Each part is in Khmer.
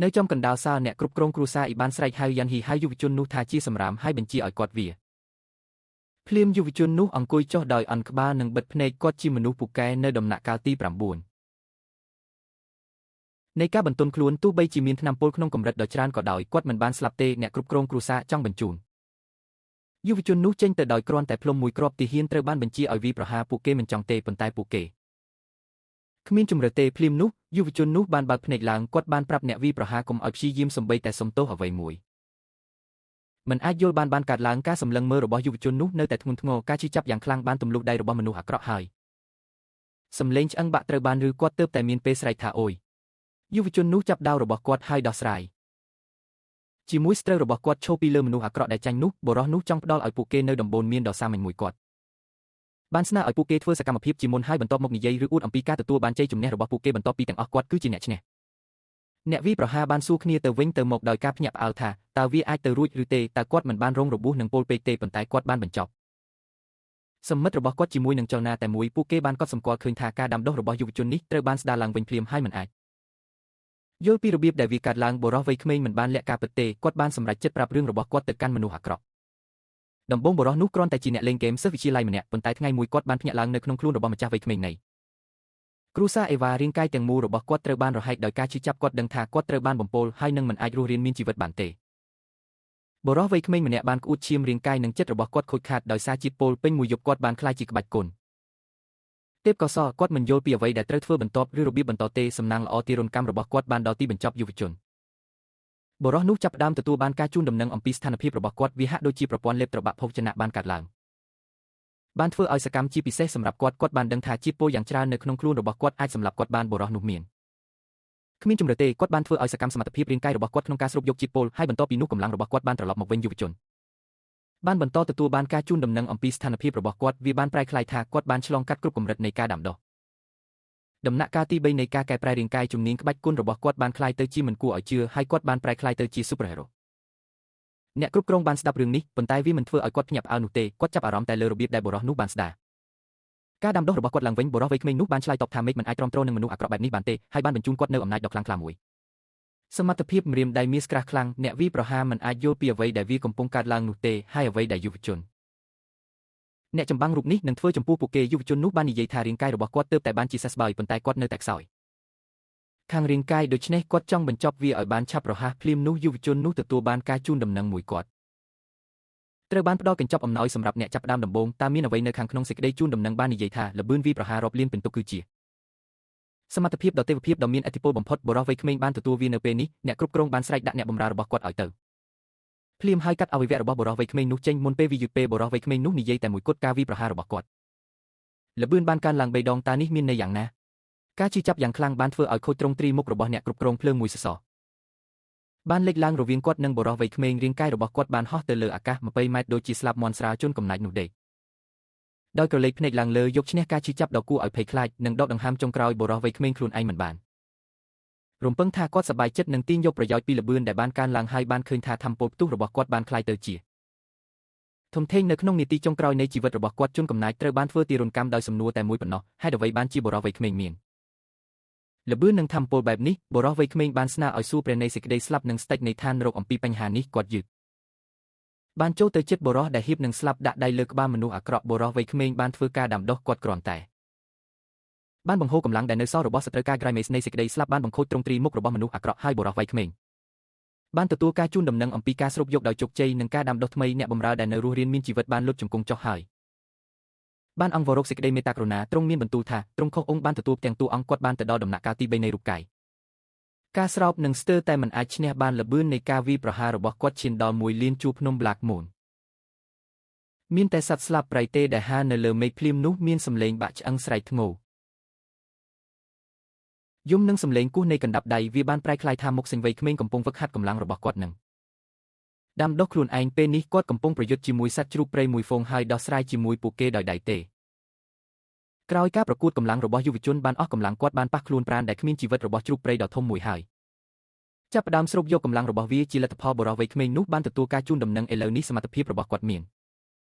នៅចំកណ្ដាលសាលអ្នកគ្រប់គ្រងគ្រួសារអ៊ីបានស្រែកហៅយ៉ាន់ហ៊ីហៅយុវជននោះថាជាសម្រាមហើយបញ្ជាឲ្យគាត់វាភ្លាមយុវជននោះអង្គុយចុះដោយអន់ក្បាលនិងបិទភ្នែកគាត់ជាមនុស្សពូកែនៅដំណាក់កាលទី9នៃការបន្ទន់ខ្លួនទោះបីជាមានថ្នាំពុលក្នុងកម្រិតដ៏ច្រើនក៏ដោយគាត់មិនបានស្លាប់ទេអ្នកគ្រប់គ្រងគ្រួសារចង់បញ្ជូនយុវជននោះចេញទៅដោយគ្រាន់តែផ្លុំមួយគ្រាប់ទាហានត្រូវបានបញ្ជាឲ្យវាយប្រហារពួកគេមិនចង់ទេប៉ុន្តែពួកគេគ្មានជម្រើសទេភ្លាមនោះយុវជននោះបានបើកភ្នែកឡើងគាត់បានប្រាប់អ្នកវាយប្រហារកុំឲ្យព្យាយាមសំបីតែសុំទោសអ្វីមួយមិនអាចយល់បានបានកើតឡើងការសម្លឹងមើលរបស់យុវជននោះនៅតែធ្ងន់ធ្ងរការឈឺចាប់យ៉ាងខ្លាំងបានទម្លុះដៃរបស់មនុស្សអាក្រក់ហើយសំឡេងឆ្អឹងបាក់ត្រូវបានឬគាត់ទើបតែមានពេលស្រែកថាអូយយុវជននោះចាប់ដាវរបស់គាត់ហើយដោះស្រាយជាមួយស្ត្រូវរបស់គាត់ឈរពីលើមនុស្សអាក្រក់ដែលចាញ់នោះបុរសនោះចង់ផ្ដល់ឲ្យពួកគេនៅតំបន់មានដ៏សាមញ្ញមួយគាត់បានស្នើឲ្យពួកគេធ្វើសកម្មភាពជាមុនហើយបន្ទាប់មកនិយាយឬអួតអំពីការទទួលបានជ័យជំនះរបស់ពួកគេបន្ទាប់ពីទាំងអស់គាត់គឺជាអ្នកឈ្នះអ្នកវាយប្រហារបានសួរគ្នាទៅវិញទៅមកដោយការភ្ញាក់ផ្អើលថាតើវាអាចទៅរួចឬទេតើគាត់មិនបានរងរបួសនឹងពលពេកទេប៉ុន្តែគាត់បានបញ្ចប់សមិទ្ធរបស់គាត់ជាមួយនឹងចលនាតែមួយពួកគេបានកត់សម្គាល់ឃើញថាការដាំដុះរបស់យុវជននេះត្រូវបានស្ដារឡើងវិញភ្លាមហើយមិនអាចយល់ពីរបៀបដែលវាកើតឡើងបុរសវ័យក្មេងមិនបានលាក់ការពិតទេគាត់បានសម្រេចចិត្តប្រាប់រឿងរបស់គាត់ទៅកាន់មនុស្សអាក្រក់ដំបូងបុរសនោះគ្រាន់តែជាអ្នកលេងហ្គេមសិស្សវិទ្យាល័យម្នាក់ប៉ុន្តែថ្ងៃមួយគាត់បានភ្ញាក់ឡើងនៅក្នុងខ្លួនរបស់ម្ចាស់វ័យក្មេងនៃគ្រួសារអេវ៉ារាងកាយទាំងមូលរបស់គាត់ត្រូវបានរហែកដោយការឈឺចាប់គាត់ដឹងថាគាត់ត្រូវបានបំពុលហើយនឹងមិនអាចរស់រានមានជីវិតបានទេបុរសវ័យក្មេងម្នាក់បានក្អួតឈាមរាងកាយនិងចិត្តរបស់គាត់ខូចខាតដោយសារជាតិពុលពេញមួយយប់គាត់បានក្លាយជាក្បាច់គុណទេពកោសលគាត់មិនយល់ពីអ្វីដែលត្រូវធ្វើបន្ទាប់ឬរបៀបបន្តទេសំណាងល្អទារុណកម្មរបស់គាត់បានដល់ទីបញ្ចប់យុវជនបុរសនោះចាប់ផ្ដើមទទួលបានការជូនដំណឹងអំពីស្ថានភាពរបស់គាត់វាហាក់ដូចជាប្រព័ន្ធលេបត្របាក់ភោជនៈបានកើតឡើងបានធ្វើឲ្យសកម្មជាពិសេសសម្រាប់គាត់គាត់បានដឹងថាជាតិពុលយ៉ាងច្រើននៅក្នុងខ្លួនរបស់គាត់អាចសម្លាប់គាត់បានបុរសនោះមានគ្មានជម្រើសទេគាត់បានធ្វើឲ្យសកម្មសមត្ថភាពរាងកាយរបស់គាត់ក្នុងការស្រូបយកជាតិពុលហើយបន្ទាប់ពីនោះកម្លាំងរបស់គាត់បានត្រឡប់មកវិញយុវជនបានបន្តទទួលបានការជូនដំណឹងអំពីស្ថានភាពរបស់គាត់វាបានប្រែក្លាយថាគាត់បានឆ្លងកាត់គ្រប់កម្រិតនៃការដាំដុះដំណាក់កាលទី3នៃការកែប្រែរាងកាយជំនាញក្បាច់គុណរបស់គាត់បានក្លាយទៅជាមិនគួរឲ្យជឿហើយគាត់បានប្រែក្លាយទៅជា Super Hero អ្នកគ្រប់គ្រងបានស្ដាប់រឿងនេះប៉ុន្តែវាមិនធ្វើឲ្យគាត់ភ្ញាក់ផ្អើលនោះទេគាត់ចាប់អារម្មណ៍តែលើរបៀបដែលបុរសនោះបានស្ដារការដាំដុះរបស់គាត់ឡើងវិញបុរសវ័យក្មេងនោះបានឆ្លើយតបថាមេឃមិនអាចទ្រាំទ្រនឹងមនុស្សអាក្រក់បែបនេះបានទេហើយបានបញ្ជូនគាត់នៅអំណាចដ៏ខ្លាំងក្លាមួយសមត្ថភាពម្រាមដៃមាសក្រាស់ខ្លាំងអ្នកវាយប្រហារមិនអាចយល់ពីអ្វីដែលវាកំពុងកើតឡើងនោះទេហើយអ្វីដែលយុវជនអ្នកចម្បាំងរូបនេះនឹងធ្វើចំពោះពួកគេយុវជននោះបាននិយាយថារាងកាយរបស់គាត់ទើបតែបានជាសះស្បើយប៉ុន្តែគាត់នៅតែខ្សោយខាងរាងកាយដូច្នេះគាត់ចង់បញ្ចប់វាឲ្យបានឆាប់រហ័សភ្លាមនោះយុវជននោះទទួលបានការជូនដំណឹងមួយគាត់ត្រូវបានផ្ដល់កញ្ចប់អំណោយសម្រាប់អ្នកចាប់ផ្ដើមដំបូងតើមានអ្វីនៅខាងក្នុងសេចក្តីជូនដំណឹងបាននិយាយថាល្បឿនវាយប្រហាររាប់លានពិន្ទុគឺជាសមត្ថភាពដ៏ទេវភាពដ៏មានឥទ្ធិពលបំផុតបុរសវ័យក្មេងបានទទួលវានៅពេលនេះអ្នកគ្រប់គ្រងបានស្រែកដាក់អ្នកបម្រើរបស់គាត់ឲ្យទៅភ្លាមហើយកាត់អវយវៈរបស់បុរសវ័យក្មេងនោះចេញមុនពេលវាយឺតពេលបុរសវ័យក្មេងនោះនិយាយតែមួយគត់ការវាយប្រហាររបស់គាត់ល្បឿនបានកើនឡើង3ដងតើនេះមានន័យយ៉ាងណាការឈឺចាប់យ៉ាងខ្លាំងបានធ្វើឲ្យខូចទ្រង់ទ្រីមុខរបស់អ្នកគ្រប់គ្រងភ្លើងមួយសសរបានលេចឡើងរវាងគាត់និងបុរសវ័យក្មេងរាងកាយរបស់គាត់បានហោះទៅលើអាកាស20ម៉ែត្រដូចជាស្លាប់មាន់ស្រាលជនកំណាចនោះដេកដោយក្រឡេកភ្នែកឡើងលើយកឈ្នះការឈឺចាប់ដ៏គួរឲ្យភ័យខ្លាចនិងដកដង្ហើមចុងក្រោយបុរសវ័យក្មេងខ្លួនឯងមិនបានរំពឹងថាគាត់សប្បាយចិត្តនឹងទាញយកប្រយោជន៍ពីល្បឿនដែលបានកើនឡើងហើយបានឃើញថាធម្មពលផ្ទុះរបស់គាត់បានក្លាយទៅជាធំធេងនៅក្នុងនាទីចុងក្រោយនៃជីវិតរបស់គាត់ជនកំណាចត្រូវបានធ្វើទារុណកម្មដោយសំណួរតែមួយប៉ុណ្ណោះហេតុអ្វីបានជាបុរសវ័យក្មេងមានល្បឿននឹងធម្មពលបែបនេះបុរសវ័យក្មេងបានស្នើឲ្យសួរព្រះនៃសេចក្តីស្លាប់និងស្ដេចនៃឋាននរកអំពីបញ្ហានេះគាត់យឺតបានចូលទៅចិត្តបុរសដែលហៀបនឹងស្លាប់ដាក់ដៃលើក្បាលមនុស្សអាក្រក់បុរសវ័យក្មេងបានធ្វើការដាំដុះគាត់គ្រាន់តែបានបង្ហូរកម្លាំងដែលនៅសល់របស់សត្រូវការ Grimace នៃសេចក្តីស្លាប់បានបង្ខូចទ្រង់ទ្រីមុខរបស់មនុស្សអាក្រក់ហើយបុរសវ័យក្មេងបានទទួលការជូនដំណឹងអំពីការស្រូបយកដោយជោគជ័យនិងការដាំដុះថ្មីអ្នកបម្រើដែលនៅរស់រានមានជីវិតបានលុតជង្គង់ចុះហើយបានអង្គវរកសេចក្តីមេត្តាករុណាទ្រង់មានបន្ទូលថាទ្រង់ខុសអង្គបានទទួលទាំងតួអង្គគាត់បានទៅដល់ដំណាក់កាលទី3នៃរូបកាយការស្រោបនឹងស្ទើរតែមិនអាចឈ្នះបានល្បឿននៃការវាយប្រហាររបស់គាត់ឈានដល់1លានជួរភ្នំ Black Moon មានតែសត្វស្លាប់ប្រៃទេដែលហានៅលើមេឃភ្លាមនោះមានសំឡេងបាក់ឆ្អឹងស្រែកធ្ងោយំនឹងសំឡេងគោះនៃកណ្ដាប់ដៃវាបានប្រែក្លាយថាមុខសិង្ហវ័យក្មេងកំពុងហ្វឹកហាត់កម្លាំងរបស់គាត់នឹងដាំដុះខ្លួនឯងពេលនេះគាត់កំពុងប្រយុទ្ធជាមួយសត្វជ្រូកព្រៃមួយហ្វូងហើយដោះស្រាយជាមួយពួកគេដោយដៃទេក្រោយការប្រកួតកម្លាំងរបស់យុវជនបានអស់កម្លាំងគាត់បានប៉ះខ្លួនប្រាណដែលគ្មានជីវិតរបស់ជ្រូកព្រៃដ៏ធំមួយហើយចាប់ផ្ដើមស្រូបយកកម្លាំងរបស់វាជាលទ្ធផលបុរសវ័យក្មេងនោះបានទទួលការជូនដំណឹងឥឡូវនេះសមត្ថភាពរបស់គាត់មាន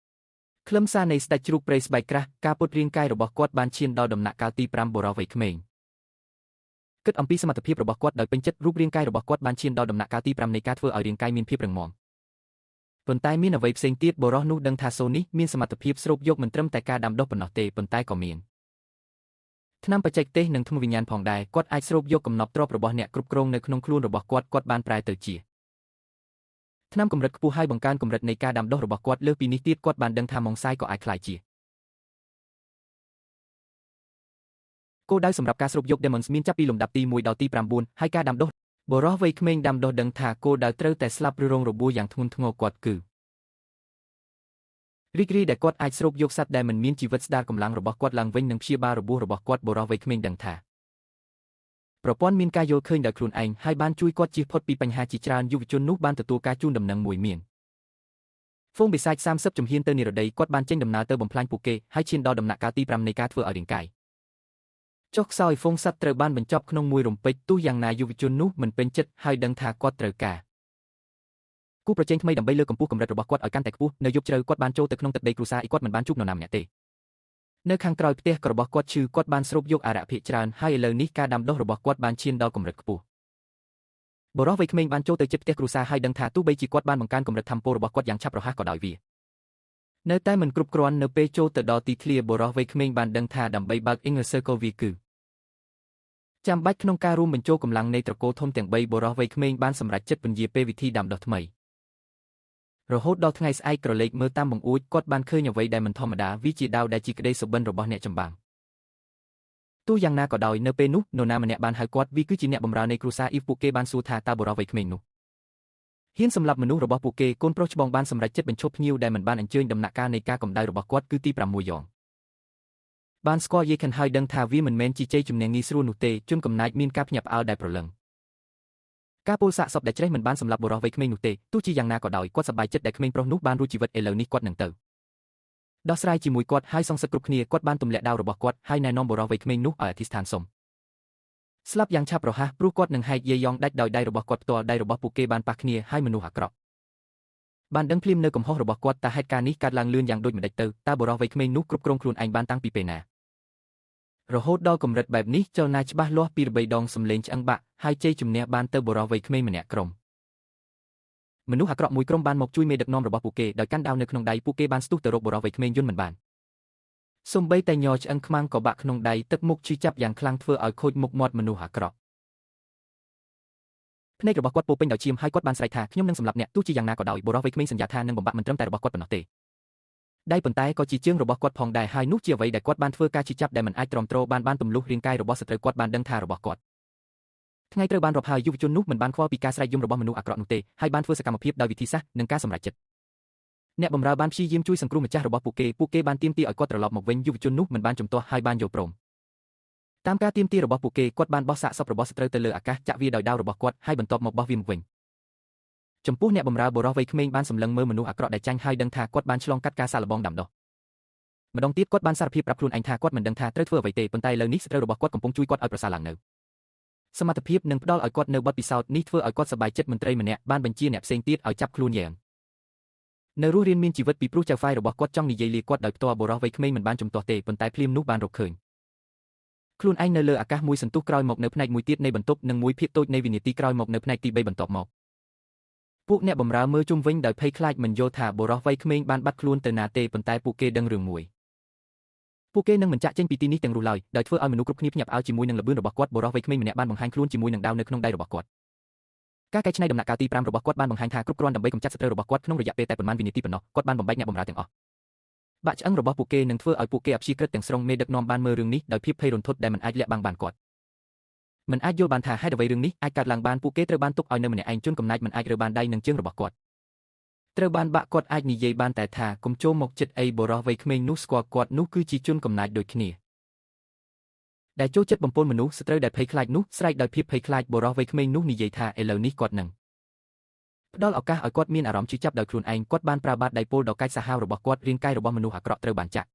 ខ្លឹមសារនៃស្ដេចជ្រូកព្រៃស្បែកក្រាស់ការពុតរាងកាយរបស់គាត់បានឈានដល់ដំណាក់កាលទី5បុរសវ័យក្មេង គិតអំពីសមត្ថភាពរបស់គាត់ដោយពេញចិត្តរូបរាងកាយរបស់គាត់បានឈានដល់ដំណាក់កាលទី5នៃការធ្វើឲ្យរាងកាយមានភាពរឹងមាំប៉ុន្តែមានអ្វីផ្សេងទៀតបុរសនោះដឹងថាសូនេះមានសមត្ថភាពស្រូបយកមិនត្រឹមតែការដាំដុះប៉ុណ្ណោះទេប៉ុន្តែក៏មានថ្នាំបច្ចេកទេសនិងថ្មវិញ្ញាណផងដែរគាត់អាចស្រូបយកកំណប់ទ្រព្យរបស់អ្នកគ្រប់គ្រងនៅក្នុងខ្លួនរបស់គាត់គាត់បានប្រែទៅជាថ្នាំកម្រិតខ្ពស់ហើយបង្កើនកម្រិតនៃការដាំដុះរបស់គាត់លើសពីនេះទៀតគាត់បានដឹងថាម៉ុងសាយក៏អាចក្លាយជាគោលដៅសម្រាប់ការស្រូបយក Demons មានចាប់ពីលំដាប់ទី1ដល់ទី9ហើយការដាំដុះបុរសវ័យក្មេងដាំដុះដឹងថាគោលដៅត្រូវតែស្លាប់ឬរងរបួសយ៉ាងធ្ងន់ធ្ងរគាត់គឺរីករាយដែលគាត់អាចស្រូបយកសត្វដែលមិនមានជីវិតស្ដារកម្លាំងរបស់គាត់ឡើងវិញនិងព្យាបាលរបួសរបស់គាត់បុរសវ័យក្មេងដឹងថាប្រព័ន្ធមានការយល់ឃើញដោយខ្លួនឯងហើយបានជួយគាត់ជៀសផុតពីបញ្ហាជាច្រើនយុវជននោះបានទទួលការជូនដំណឹងមួយមានហ្វូងបិសាច30ជំហានទៅនិរតីគាត់បានចេញដំណើរទៅបំផ្លាញពួកគេហើយឈានដល់ដំណាក់កាលទី5នៃការធ្វើឲ្យរាងកាយចុះខ្សោយហ្វូងសត្វត្រូវបានបញ្ចប់ក្នុងមួយរំពេចទោះយ៉ាងណាយុវជននោះមិនពេញចិត្តហើយដឹងថាគាត់ត្រូវការគូប្រជែងថ្មីដើម្បីលើកកម្ពស់កម្រិតរបស់គាត់ឲ្យកាន់តែខ្ពស់នៅយប់ជ្រៅគាត់បានចូលទៅក្នុងទឹកដីគ្រួសារគាត់មិនបានជួបនរណាម្នាក់ទេនៅខាងក្រោយផ្ទះរបស់គាត់ឈឺគាត់បានស្រូបយកអារក្សភាគច្រើនហើយឥឡូវនេះការដាំដុះរបស់គាត់បានឈានដល់កម្រិតខ្ពស់បុរសវ័យក្មេងបានចូលទៅជិតផ្ទះគ្រួសារហើយដឹងថាទោះបីជាគាត់បានបង្កើនកម្រិតធម្មពលរបស់គាត់យ៉ាងឆាប់រហ័សក៏ដោយវានៅតែមិនគ្រប់គ្រាន់នៅពេលចូលទៅដល់ទីធ្លាបុរសវ័យក្មេងបានដឹងថាដើម្បីបើក Inner Circle វាគឺចាំបាច់ក្នុងការរួមបញ្ចូលកម្លាំងនៃត្រកូលធំទាំង3បុរសវ័យក្មេងបានសម្រេចចិត្តពន្យាពេលវិធីដាំដុះថ្មីរហូតដល់ថ្ងៃស្អែកក្រឡេកមើលតាមបង្អួចគាត់បានឃើញអ្វីដែលមិនធម្មតាវាជាដាវដែលជាក្តីសុបិនរបស់អ្នកចម្បាំងទោះយ៉ាងណាក៏ដោយនៅពេលនោះនរណាម្នាក់បានហៅគាត់វាគឺជាអ្នកបម្រើនៃគ្រួសារអ៊ីវពួកគេបានសួរថាតើបុរសវ័យក្មេងនោះហ៊ានសម្លាប់មនុស្សរបស់ពួកគេកូនប្រុសច្បងបានសម្រេចចិត្តបញ្ឈប់ភ្ញៀវដែលមិនបានអញ្ជើញដំណាក់កាលនៃការកម្ដៅរបស់គាត់គឺទី6យ៉ងបានស្គាល់យេខិនហើយដឹងថាវាមិនមែនជាជ័យជំនះងាយស្រួលនោះទេជនកំណាចមានការភ្ញាក់ផ្អើលដែលប្រលឹងការពោលសាកសពដែលច្រេះមិនបានសម្លាប់បុរសវ័យក្មេងនោះទេទោះជាយ៉ាងណាក៏ដោយគាត់សប្បាយចិត្តដែលក្មេងប្រុសនោះបានរួចជីវិតឥឡូវនេះគាត់នឹងទៅដោះស្រាយជាមួយគាត់ហើយសងសឹកគ្រប់គ្នាគាត់បានទម្លាក់ដាវរបស់គាត់ហើយណែនាំបុរសវ័យក្មេងនោះឲ្យអធិស្ឋានសុំស្លាប់យ៉ាងឆាប់រហ័សព្រោះគាត់នឹងហែកយាយយ៉ងដាច់ដោយដៃរបស់គាត់ផ្ទាល់ដៃរបស់ពួកគេបានប៉ះគ្នាហើយមនុស្សអាក្រក់បានដឹងភ្លាមនៅកំហុសរបស់គាត់តើហេតុការណ៍នេះកើតឡើងលឿនយ៉ាងដូចម្តេចទៅតើបុរសវ័យក្មេងនោះគ្រប់គ្រងខ្លួនឯងបានតាំងពីពេលណារហូតដល់កម្រិតបែបនេះចលនាច្បាស់លាស់ពី3ដងសំឡេងឆ្អឹងបាក់ហើយជ័យជំនះបានទៅបុរសវ័យក្មេងម្នាក់ក្រុមមនុស្សអាក្រក់មួយក្រុមបានមកជួយមេដឹកនាំរបស់ពួកគេដោយកាន់ដាវនៅក្នុងដៃពួកគេបានស្ទុះទៅរកបុរសវ័យក្មេងយន្តមិនបានសូម្បីតែញ័រឆ្អឹងខ្មាំងក៏បាក់ក្នុងដៃទឹកមុខឈឺចាប់យ៉ាងខ្លាំងធ្វើឲ្យខូចមុខមាត់មនុស្សអាក្រក់ភ្នែករបស់គាត់ពោពេញដោយឈាមហើយគាត់បានស្រែកថាខ្ញុំនឹងសម្លាប់អ្នកទោះជាយ៉ាងណាក៏ដោយបុរសវ័យក្មេងសន្យាថានឹងបំបាក់មិនត្រឹមតែរបស់គាត់ប៉ុណ្ណោះទេដៃប៉ុន្តែក៏ជាជើងរបស់គាត់ផងដែរហើយនោះជាអ្វីដែលគាត់បានធ្វើការឈឺចាប់ដែលមិនអាចទ្រាំទ្របានបានទម្លុះរាងកាយរបស់សត្រូវគាត់បានដឹងថារបស់គាត់ថ្ងៃត្រូវបានរាប់ហើយយុវជននោះមិនបានខ្វល់ពីការស្រែកយំរបស់មនុស្សអាក្រក់នោះទេហើយបានធ្វើសកម្មភាពដោយវិធីសាស្ត្រនិងការសម្រេចចិត្តអ្នកបម្រើបានព្យាយាមជួយសង្គ្រោះម្ចាស់របស់ពួកគេពួកគេបានទាមទារឲ្យគាត់ត្រឡប់មកវិញយុវជននោះមិនបានជំទាស់ហើយបានយល់ព្រមតាមការទាមទាររបស់ពួកគេគាត់បានបោះសាកសពរបស់សត្រូវទៅលើអាកាសចាក់វាដោយដាវរបស់គាត់ហើយបន្ទាប់មកបោះវាមកវិញចំពោះអ្នកបម្រើបុរសវ័យក្មេងបានសម្លឹងមើលមនុស្សអាក្រក់ដែលចាញ់ហើយដឹងថាគាត់បានឆ្លងកាត់ការសាកល្បងដាំដុះម្ដងទៀតគាត់បានសារភាពប្រាប់ខ្លួនឯងថាគាត់មិនដឹងថាត្រូវធ្វើអ្វីទេប៉ុន្តែឥឡូវនេះសត្រូវរបស់គាត់កំពុងជួយគាត់ឲ្យប្រសើរឡើងនៅសមត្ថភាពនឹងផ្ដល់ឲ្យគាត់នៅបទពិសោធន៍នេះធ្វើឲ្យគាត់សប្បាយចិត្តមន្ត្រីម្នាក់បានបញ្ជាអ្នកផ្សេងទៀតឲ្យចាប់ខ្លួនយ៉ាងនៅរស់រានមានជីវិតពីព្រោះចៅហ្វាយរបស់គាត់ចង់និយាយលាគាត់ដោយផ្ទាល់បុរសវ័យក្មេងមិនបានជំទាស់ទេប៉ុន្តែភ្លាមនោះបានរកឃើញខ្លួនឯងនៅលើអាកាសមួយសន្ទុះក្រោយមកនៅផ្នែកមួយទៀតនៃបន្ទប់និងមួយភាគតូចនៃវិនាទីក្រោយមកនៅផ្នែកទី3បន្ទាប់មកពួកអ្នកបម្រើមើលជុំវិញដោយភ័យខ្លាចមិនយល់ថាបុរសវ័យក្មេងបានបាត់ខ្លួនទៅណាទេប៉ុន្តែពួកគេដឹងរឿងមួយពួកគេនឹងមិនចាក់ចេញពីទីនេះទាំងរស់ឡើយដោយធ្វើឲ្យមនុស្សគ្រប់គ្នាភ្ញាក់ផ្អើលជាមួយនឹងល្បឿនរបស់គាត់បុរសវ័យក្មេងម្នាក់បានបង្ហាញខ្លួនជាមួយនឹងដាវនៅក្នុងដៃរបស់គាត់ការកែច្នៃដំណាក់កាលទី5របស់គាត់បានបង្ហាញថាគ្រប់គ្រាន់ដើម្បីកម្ចាត់សត្រូវរបស់គាត់ក្នុងរយៈពេលតែប៉ុន្មានវិនាទីប៉ុណ្ណោះគាត់បានបំបែកអ្នកបម្រើទាំងអស់បាក់ឆ្អឹងរបស់ពួកគេនឹងធ្វើឲ្យពួកគេអព្យាក្រឹតទាំងស្រុងមេដឹកនាំបានមើលរឿងនេះដោយភាពភ័យរន្ធត់ដែលមិនអាចលាក់បាំងបានគាត់មិនអាចយល់បានថាហេតុអ្វីរឿងនេះអាចកើតឡើងបានពួកគេត្រូវបានទុកឲ្យនៅម្នាក់ឯងជនកំណាចមិនអាចរើបានដៃនិងជើងរបស់គាត់ត្រូវបានបាក់គាត់អាចនិយាយបានតែថាកុំចូលមកចិត្តអីបុរសវ័យក្មេងនោះស្គាល់គាត់នោះគឺជាជនកំណាចដូចគ្នាដែលចូលចិត្តបំពល់មនុស្សសត្រូវដែលភ័យខ្លាចនោះស្រែកដោយភាពភ័យខ្លាចបុរសវ័យក្មេងនោះនិយាយថាឥឡូវនេះគាត់នឹងផ្ដល់ឱកាសឲ្យគាត់មានអារម្មណ៍ឈឺចាប់ដោយខ្លួនឯងគាត់បានប្រើបាតដៃពលដ៏កាចសាហាវរបស់គាត់រាងកាយរបស់មនុស្សអាក្រក់ត្រូវបានចាក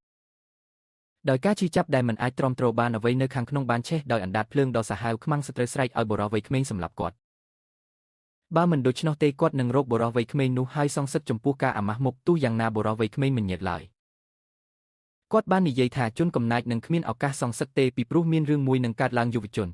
់ដោយការឈឺចាប់ដែលមិនអាចទ្រាំទ្របានអ្វីនៅខាងក្នុងបានឆេះដោយអណ្ដាតភ្លើងដ៏សាហាវខ្មាំងសត្រូវស្រែកឲ្យបុរសវ័យក្មេងសម្លាប់គាត់បើមិនដូច្នោះទេគាត់នឹងរកបុរសវ័យក្មេងនោះហើយសងសឹកចំពោះការអាម៉ាស់មុខទោះយ៉ាងណាបុរសវ័យក្មេងមិនញាតឡើយគាត់បាននិយាយថាជនកំណាចនឹងគ្មានឱកាសសងសឹកទេពីព្រោះមានរឿងមួយនឹងកើតឡើងយុវជន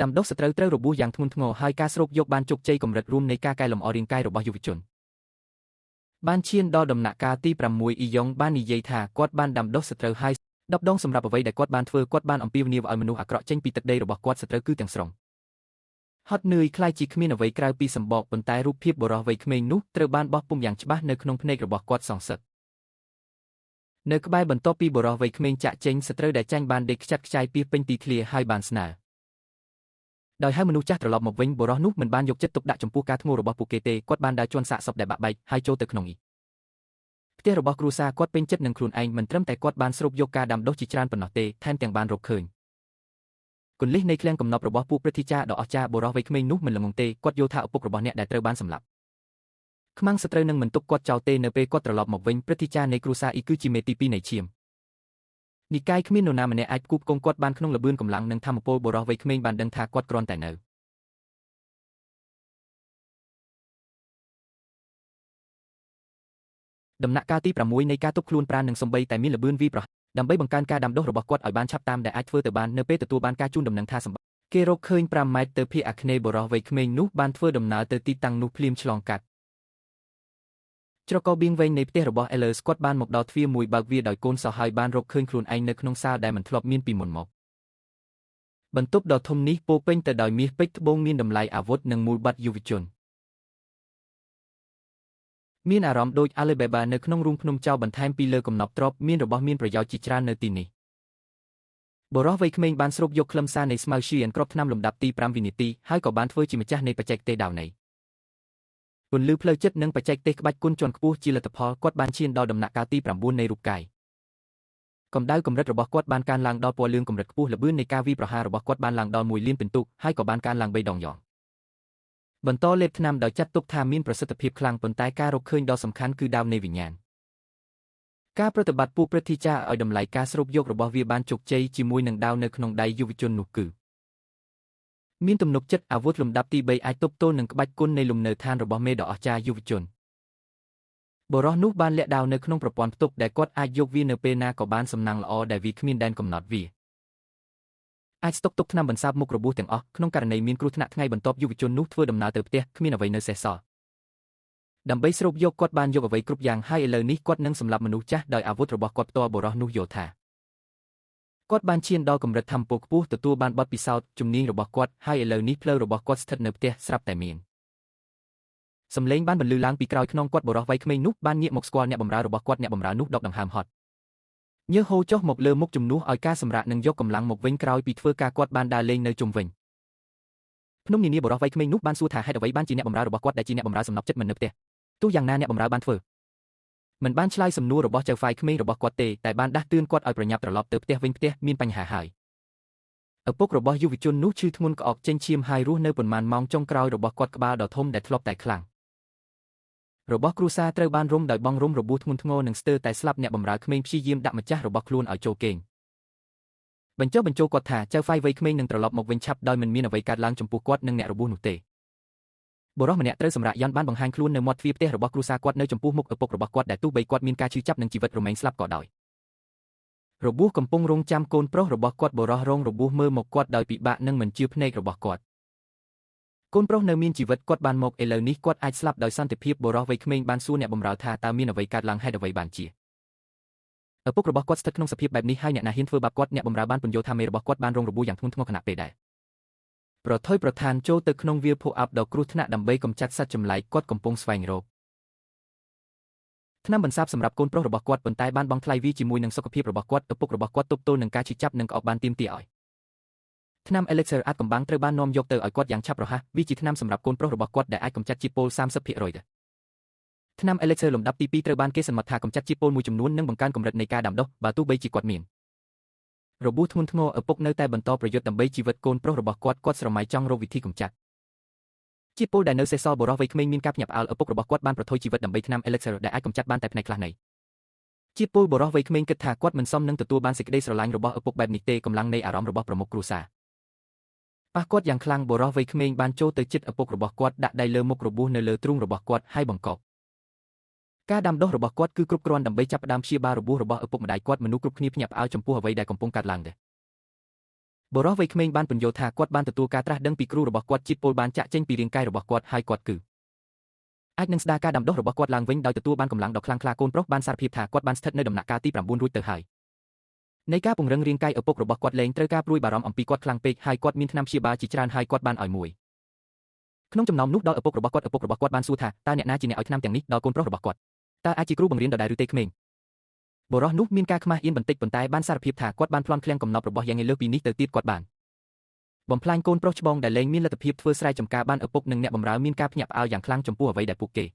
ដាំដុះសត្រូវត្រូវរបួសយ៉ាងធ្ងន់ធ្ងរហើយការស្រូបយកបានជោគជ័យកម្រិតរួមនៃការកែលម្អរាងកាយរបស់យុវជនបានឈានដល់ដំណាក់កាលទី6អ៊ីយ៉ុងបាននិយាយថាគាត់បានដាំដុះសត្រូវហើយ10ដងសម្រាប់អ្វីដែលគាត់បានធ្វើគាត់បានអំពាវនាវឲ្យមនុស្សអាក្រក់ចេញពីទឹកដីរបស់គាត់សត្រូវគឺទាំងស្រុងហត់នឿយក្លាយជាគ្មានអ្វីក្រៅពីសម្បកប៉ុន្តែរូបភាពបុរសវ័យក្មេងនោះត្រូវបានបោះពុំយ៉ាងច្បាស់នៅក្នុងភ្នែករបស់គាត់សងសឹកនៅក្បែរបន្ទាប់ពីបុរសវ័យក្មេងចាក់ចេញសត្រូវដែលចាញ់បានដេកខ្ចាត់ខ្ចាយពាសពេញទីធ្លាហើយបានស្នើដោយហៅមនុស្សចាស់ត្រឡប់មកវិញបុរសនោះមិនបានយកចិត្តទុកដាក់ចំពោះការធ្ងររបស់ពួកគេទេគាត់បានដើរជាន់សាកសពដែលបាក់បែកហើយចូលទៅក្នុងផ្ទះរបស់គ្រួសារគាត់ពេញចិត្តនឹងខ្លួនឯងមិនត្រឹមតែគាត់បានស្រូបយកការដាំដុះជាច្រើនប៉ុណ្ណោះទេថែមទាំងបានរកឃើញគន្លឹះនៃឃ្លាំងកំណប់របស់ពួកព្រឹទ្ធាចារ្យដ៏អស្ចារ្យបុរសវ័យក្មេងនោះមិនល្ងង់ទេគាត់យល់ថាឪពុករបស់អ្នកដែលត្រូវបានសម្លាប់ខ្មាំងសត្រូវនឹងមិនទុកគាត់ចោលទេនៅពេលគាត់ត្រឡប់មកវិញព្រឹទ្ធាចារ្យនៃគ្រួសារអ៊ីគឺជាមេទី2នៃឈាមនិកាយគ្មាននរណាម្នាក់អាចផ្គូផ្គងគាត់បានក្នុងល្បឿនកម្លាំងនិងធម៌ពលបុរសវ័យក្មេងបានដឹងថាគាត់គ្រាន់តែនៅដំណាក់កាលទី6នៃការទប់ខ្លួនប្រាណនិងសំបីតែមានល្បឿនវីប្រដើម្បីបង្កើនការដាំដុះរបស់គាត់ឲ្យបានឆាប់តាមដែលអាចធ្វើទៅបាននៅពេលទទួលបានការជូនដំណឹងថាសម្បត្តិគេរកឃើញ5ម៉ែត្រទៅភាគអាគ្នេយ៍បុរសវ័យក្មេងនោះបានធ្វើដំណើរទៅទីតាំងនោះភ្លាមឆ្លងកាត់ច្រករបៀងវែងនៃផ្ទះរបស់ Ellers គាត់បានមកដល់ទ្វារមួយបើកវាដោយកូនសោហើយបានរកឃើញខ្លួនឯងនៅក្នុងសាលដែលមិនធ្លាប់មានពីមុនមកបន្ទប់ដ៏ធំនេះពោពេញទៅដោយមាសពេជ្រត្បូងមានតម្លៃអាវុធនិងមូលបត្រយុវជនមានអារម្មណ៍ដូច Alibaba នៅក្នុងរូងភ្នំចៅបន្ថែមពីលើកំណប់ទ្រព្យមានរបស់មានប្រយោជន៍ជាច្រើននៅទីនេះបុរសវ័យក្មេងបានស្រូបយកខ្លឹមសារនៃស្មៅឈីអិនគ្រាប់ថ្នាំលំដាប់ទី5វិនាទីហើយក៏បានធ្វើជាម្ចាស់នៃបច្ចេកទេសដាវនៃពន្លឺផ្លូវចិត្តនិងបច្ចេកទេសក្បាច់គុណជាន់ខ្ពស់ជាលទ្ធផលគាត់បានឈានដល់ដំណាក់កាលទី9នៃរូបកាយកម្ដៅកម្រិតរបស់គាត់បានកើនឡើងដល់ពណ៌លឿងកម្រិតខ្ពស់ល្បឿននៃការវាយប្រហាររបស់គាត់បានឡើងដល់1លានពិន្ទុហើយក៏បានកើនឡើង3ដងយ៉ាងបន្តលេបថ្នាំដោយចាត់ទុកថាមានប្រសិទ្ធភាពខ្លាំងប៉ុន្តែការរកឃើញដ៏សំខាន់គឺដាវនៃវិញ្ញាណការប្រតិបត្តិពួកព្រឹទ្ធាចារ្យឲ្យតម្លៃការស្រូបយករបស់វាបានជោគជ័យជាមួយនឹងដាវនៅក្នុងដៃយុវជននោះគឺមានទំនុកចិត្តអាវុធលំដាប់ទី3អាចទប់ទល់នឹងក្បាច់គុណនៃលំនៅឋានរបស់មេដ៏អស្ចារ្យយុវជនបុរសនោះបានលាក់ដាវនៅក្នុងប្រព័ន្ធផ្ទុកដែលគាត់អាចយកវានៅពេលណាក៏បានសំណាងល្អដែលវាគ្មានដែនកំណត់វាអាចស្តុកទុកថ្នាំបន្សាបមុខរបួសទាំងអស់ក្នុងករណីមានគ្រោះថ្នាក់ថ្ងៃបន្ទាប់យុវជននោះធ្វើដំណើរទៅផ្ទះគ្មានអ្វីនៅសេសសល់ដើម្បីស្រូបយកគាត់បានយកអ្វីគ្រប់យ៉ាងហើយឥឡូវនេះគាត់នឹងសម្លាប់មនុស្សចាស់ដោយអាវុធរបស់គាត់ផ្ទាល់បុរសនោះយល់ថាគាត់បានឈានដល់កម្រិតធម្មពលខ្ពស់ទទួលបានបទពិសោធន៍ជំនាញរបស់គាត់ហើយឥឡូវនេះផ្លូវរបស់គាត់ស្ថិតនៅផ្ទះស្រាប់តែមានសំឡេងបានបន្លឺឡើងពីក្រោយខ្នងគាត់បុរសវ័យក្មេងនោះបានងាកមកស្គាល់អ្នកបម្រើរបស់គាត់អ្នកបម្រើនោះដកដង្ហើមហត់ញើសហូរចុះមកលើមុខជំនួសឲ្យការសម្រាកនិងយកកម្លាំងមកវិញក្រោយពីធ្វើការគាត់បានដើរលេងនៅជុំវិញភ្នំនានាបុរសវ័យក្មេងនោះបានសួរថាហេតុអ្វីបានជាអ្នកបម្រើរបស់គាត់ដែលជាអ្នកបម្រើសំណប់ចិត្តមិននៅផ្ទះទោះយ៉ាងណាអ្នកបម្រើបានធ្វើមិនបានឆ្លើយសំណួររបស់ចៅហ្វាយក្មេងរបស់គាត់ទេតែបានដាស់តឿនគាត់ឲ្យប្រញាប់ត្រឡប់ទៅផ្ទះវិញផ្ទះមានបញ្ហាហើយឪពុករបស់យុវជននោះឈឺធ្ងន់ក្អកចេញឈាមហើយរស់នៅប៉ុន្មានម៉ោងចុងក្រោយរបស់គាត់ក្បាលដ៏ធំដែលធ្លាប់តែខ្លាំងរបស់គ្រួសារត្រូវបានរុំដោយបងរុំរបួសធ្ងន់ធ្ងរនិងស្ទើរតែស្លាប់អ្នកបម្រើក្មេងព្យាយាមដាក់ម្ចាស់របស់ខ្លួនឲ្យចូលគេងបញ្ចុះបញ្ចូលគាត់ថាចៅហ្វាយវ័យក្មេងនឹងត្រឡប់មកវិញឆាប់ដោយមិនមានអ្វីកើតឡើងចំពោះគាត់និងអ្នករបួសនោះទេបុរសម្នាក់ត្រូវសម្រាកយន្តបានបង្ហាញខ្លួននៅមាត់ទ្វារផ្ទះរបស់គ្រួសារគាត់នៅចំពោះមុខឪពុករបស់គាត់ដែលទោះបីគាត់មានការឈឺចាប់នឹងជីវិតរមែងស្លាប់ក៏ដោយរបួសកំពុងរងចាំកូនប្រុសរបស់គាត់បុរសរងរបួសមើលមកគាត់ដោយពិបាកនិងមិនជឿភ្នែករបស់គាត់កូនប្រុសនៅមានជីវិតគាត់បានមកឥឡូវនេះគាត់អាចស្លាប់ដោយសន្តិភាពបុរសវ័យក្មេងបានសួរអ្នកបម្រើថាតើមានអ្វីកើតឡើងហេតុអ្វីបានជាឪពុករបស់គាត់ស្ថិតក្នុងសភាពបែបនេះហើយអ្នកណាហ៊ានធ្វើបាបគាត់អ្នកបម្រើបានពន្យល់ថាមេរបស់គាត់បានរងរបួសយ៉ាងធ្ងន់ធ្ងរខណៈពេលដែលប្រថុយប្រឋានចូលទៅក្នុងវាលភក់អាប់ដ៏គ្រោះថ្នាក់ដើម្បីកម្ចាត់សត្វចម្លែកគាត់កំពុងស្វែងរកថ្នាំបន្សាបសម្រាប់កូនប្រុសរបស់គាត់ប៉ុន្តែបានបង់ថ្លៃវាជាមួយនឹងសុខភាពរបស់គាត់ឪពុករបស់គាត់ទប់ទល់នឹងការឈឺចាប់និងក្អកបានទាមទារឲ្យថ្នាំ Elixir អាចកំបាំងត្រូវបាននាំយកទៅឲ្យគាត់យ៉ាងឆាប់រហ័សវាជាថ្នាំសម្រាប់កូនប្រុសរបស់គាត់ដែលអាចកម្ចាត់ជាតិពុល 30% ថ្នាំ Elixir លំដាប់ទី2ត្រូវបានគេសន្មតថាកម្ចាត់ជាតិពុលមួយចំនួននិងបង្កើនកម្រិតនៃការដាំដុះបើទោះបីជាគាត់មានរបួសធ្ងន់ធ្ងរឪពុកនៅតែបន្តប្រយុទ្ធដើម្បីជីវិតកូនប្រុសរបស់គាត់គាត់ស្រមៃចង់រកវិធីកម្ចាត់ជាតិពុលដែលនៅសេសសល់បុរសវ័យក្មេងមានការភ្ញាក់ផ្អើលឪពុករបស់គាត់បានប្រថុយជីវិតដើម្បីថ្នាំ Elixir ដែលអាចកម្ចាត់បានតែផ្នែកខ្លះនៃជាតិពុលបុរសវ័យក្មេងគិតថាគាត់មិនសមនឹងទទួលបានសេចក្តីស្រឡាញ់របស់ឪពុកបែបនេះទេកម្លាំងនៃអារម្មណ៍របស់ប្រមុខគ្រួសារប៉ះគាត់យ៉ាងខ្លាំងបុរសវ័យក្មេងបានចូលទៅជិតឪពុករបស់គាត់ដាក់ដៃលើមុខរបួសនៅលើទ្រូងរបស់គាត់ហើយបង្កប់ការដាំដុះរបស់គាត់គឺគ្រប់គ្រាន់ដើម្បីចាប់ផ្ដើមព្យាបាលរបួសរបស់ឪពុកម្ដាយគាត់មនុស្សគ្រប់គ្នាភ្ញាក់ផ្អើលចំពោះអ្វីដែលកំពុងកើតឡើងដែរ បុរសវ័យក្មេងបានពន្យល់ថាគាត់បានទទួលការត្រាស់ដឹងពីគ្រូរបស់គាត់ជាតិពុលបានចាក់ចេញពីរាងកាយរបស់គាត់ហើយគាត់គឺអាចនឹងស្ដារការដាំដុះរបស់គាត់ឡើងវិញដោយទទួលបានកម្លាំងដ៏ខ្លាំងក្លាកូនប្រុសបានសារភាពថាគាត់បានស្ថិតនៅដំណាក់កាលទី9រួចទៅហើយនៃការពង្រឹងរាងកាយឪពុករបស់គាត់លែងត្រូវការព្រួយបារម្ភអំពីគាត់ខ្លាំងពេកហើយគាត់មានថ្នាំព្យាបាលជាច្រើនហើយគាត់បានឲ្យមួយក្នុងចំណោមនោះដល់ឪពុករបស់គាត់ឪពុករបស់គាត់បានសួរថាតើអ្នកណាជាអ្នកឲ្យថ្នាំទាំងនេះដល់កូនប្រុសរបស់គាត់តើអាចជាគ្រូបង្រៀនដដែលឬទេក្មេងបុរសនោះមានការខ្មាស់អៀនបន្តិចប៉ុន្តែបានសារភាពថាគាត់បានប្លន់ឃ្លាំងកំណប់របស់យ៉ាងឯលើសពីនេះទៅទៀតគាត់បានបំផ្លាញកូនប្រុសច្បងដែលលែងមានលទ្ធភាពធ្វើស្រែចម្ការបានឪពុកនិងអ្នកបម្រើមានការភ្ញាក់ផ្អើលយ៉ាងខ្លាំងចំពោះអ្វីដែលពួកគេ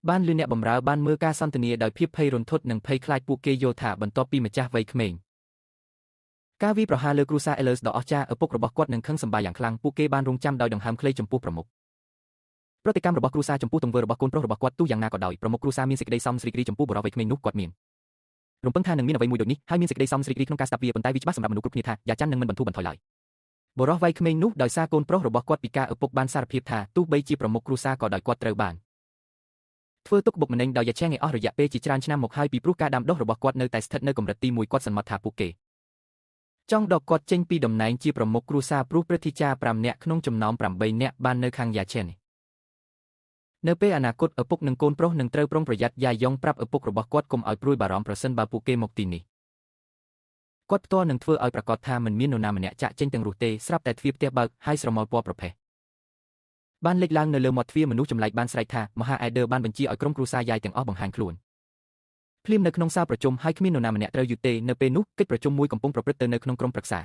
បានឮអ្នកបម្រើបានមើលការសន្ទនាដោយភាពភ័យរន្ធត់និងភ័យខ្លាចពួកគេយល់ថាបន្ទាប់ពីម្ចាស់វ័យក្មេងការវាយប្រហារលើគ្រួសារអេលើសដ៏អស្ចារ្យឪពុករបស់គាត់នឹងខឹងសម្បារយ៉ាងខ្លាំងពួកគេបានរងចាំដោយដង្ហើមខ្លីចំពោះប្រមុខប្រតិកម្មរបស់គ្រួសារចំពោះទង្វើរបស់កូនប្រុសរបស់គាត់ទោះយ៉ាងណាក៏ដោយប្រមុខគ្រួសារមានសេចក្តីសមស្រីករាយចំពោះបុរសវ័យក្មេងនោះគាត់មានរំពឹងថានឹងមានអ្វីមួយដូចនេះហើយមានសេចក្តីសមស្រីករាយក្នុងការស្ដាប់វាប៉ុន្តែវាច្បាស់សម្រាប់មនុស្សគ្រប់គ្នាថាយ៉ាចាន់នឹងមិនបន្ធូរបន្ថយឡើយបុរសវ័យក្មេងនោះដោយសារកូនប្រុសរបស់គាត់ពីការឪពុកបានសារភាពថាទោះបីជាប្រមុខគ្រួសារក៏ដោយគាត់ត្រូវបានធ្វើទុកបុកម្នេញដោយយ៉ាឆេងឯអស់រយៈពេលជាច្រើនឆ្នាំមកហើយពីព្រោះការដាំដុះរបស់គាត់នៅតែស្ថិតនៅកម្រិតទី1គាត់សន្មតថាពួកគេចង់ដកគាត់ចេញពីតំណែងជាប្រមុខគ្រួសារព្រោះព្រឹទ្ធាចារ្យ5នាក់ក្នុងចំណោម8នាក់បាននៅខាងយ៉ាឆេងនៅពេលអនាគតឪពុកនិងកូនប្រុសនឹងត្រូវប្រុងប្រយ័ត្នយ៉ាយ៉ុងប្រាប់ឪពុករបស់គាត់កុំឲ្យព្រួយបារម្ភប្រសិនបើពួកគេមកទីនេះគាត់ផ្ទាល់នឹងធ្វើឲ្យប្រាកដថាមិនមាននរណាម្នាក់ចាក់ចេញទាំងរស់ទេស្រាប់តែទ្វារផ្ទះបើកហើយស្រមោលពណ៌ប្រផេះបានលេចឡើងនៅលើមាត់ទ្វារមនុស្សចម្លែកបានស្រែកថាមហាអេដឺបានបញ្ជាឲ្យក្រុមគ្រួសារយាយទាំងអស់បង្ហាញខ្លួនភ្លាមនៅក្នុងសាលប្រជុំហើយគ្មាននរណាម្នាក់ត្រូវយឺតទេនៅពេលនោះកិច្ចប្រជុំមួយកំពុងប្រព្រឹត្តទៅនៅក្នុងក្រុមប្រឹក្ស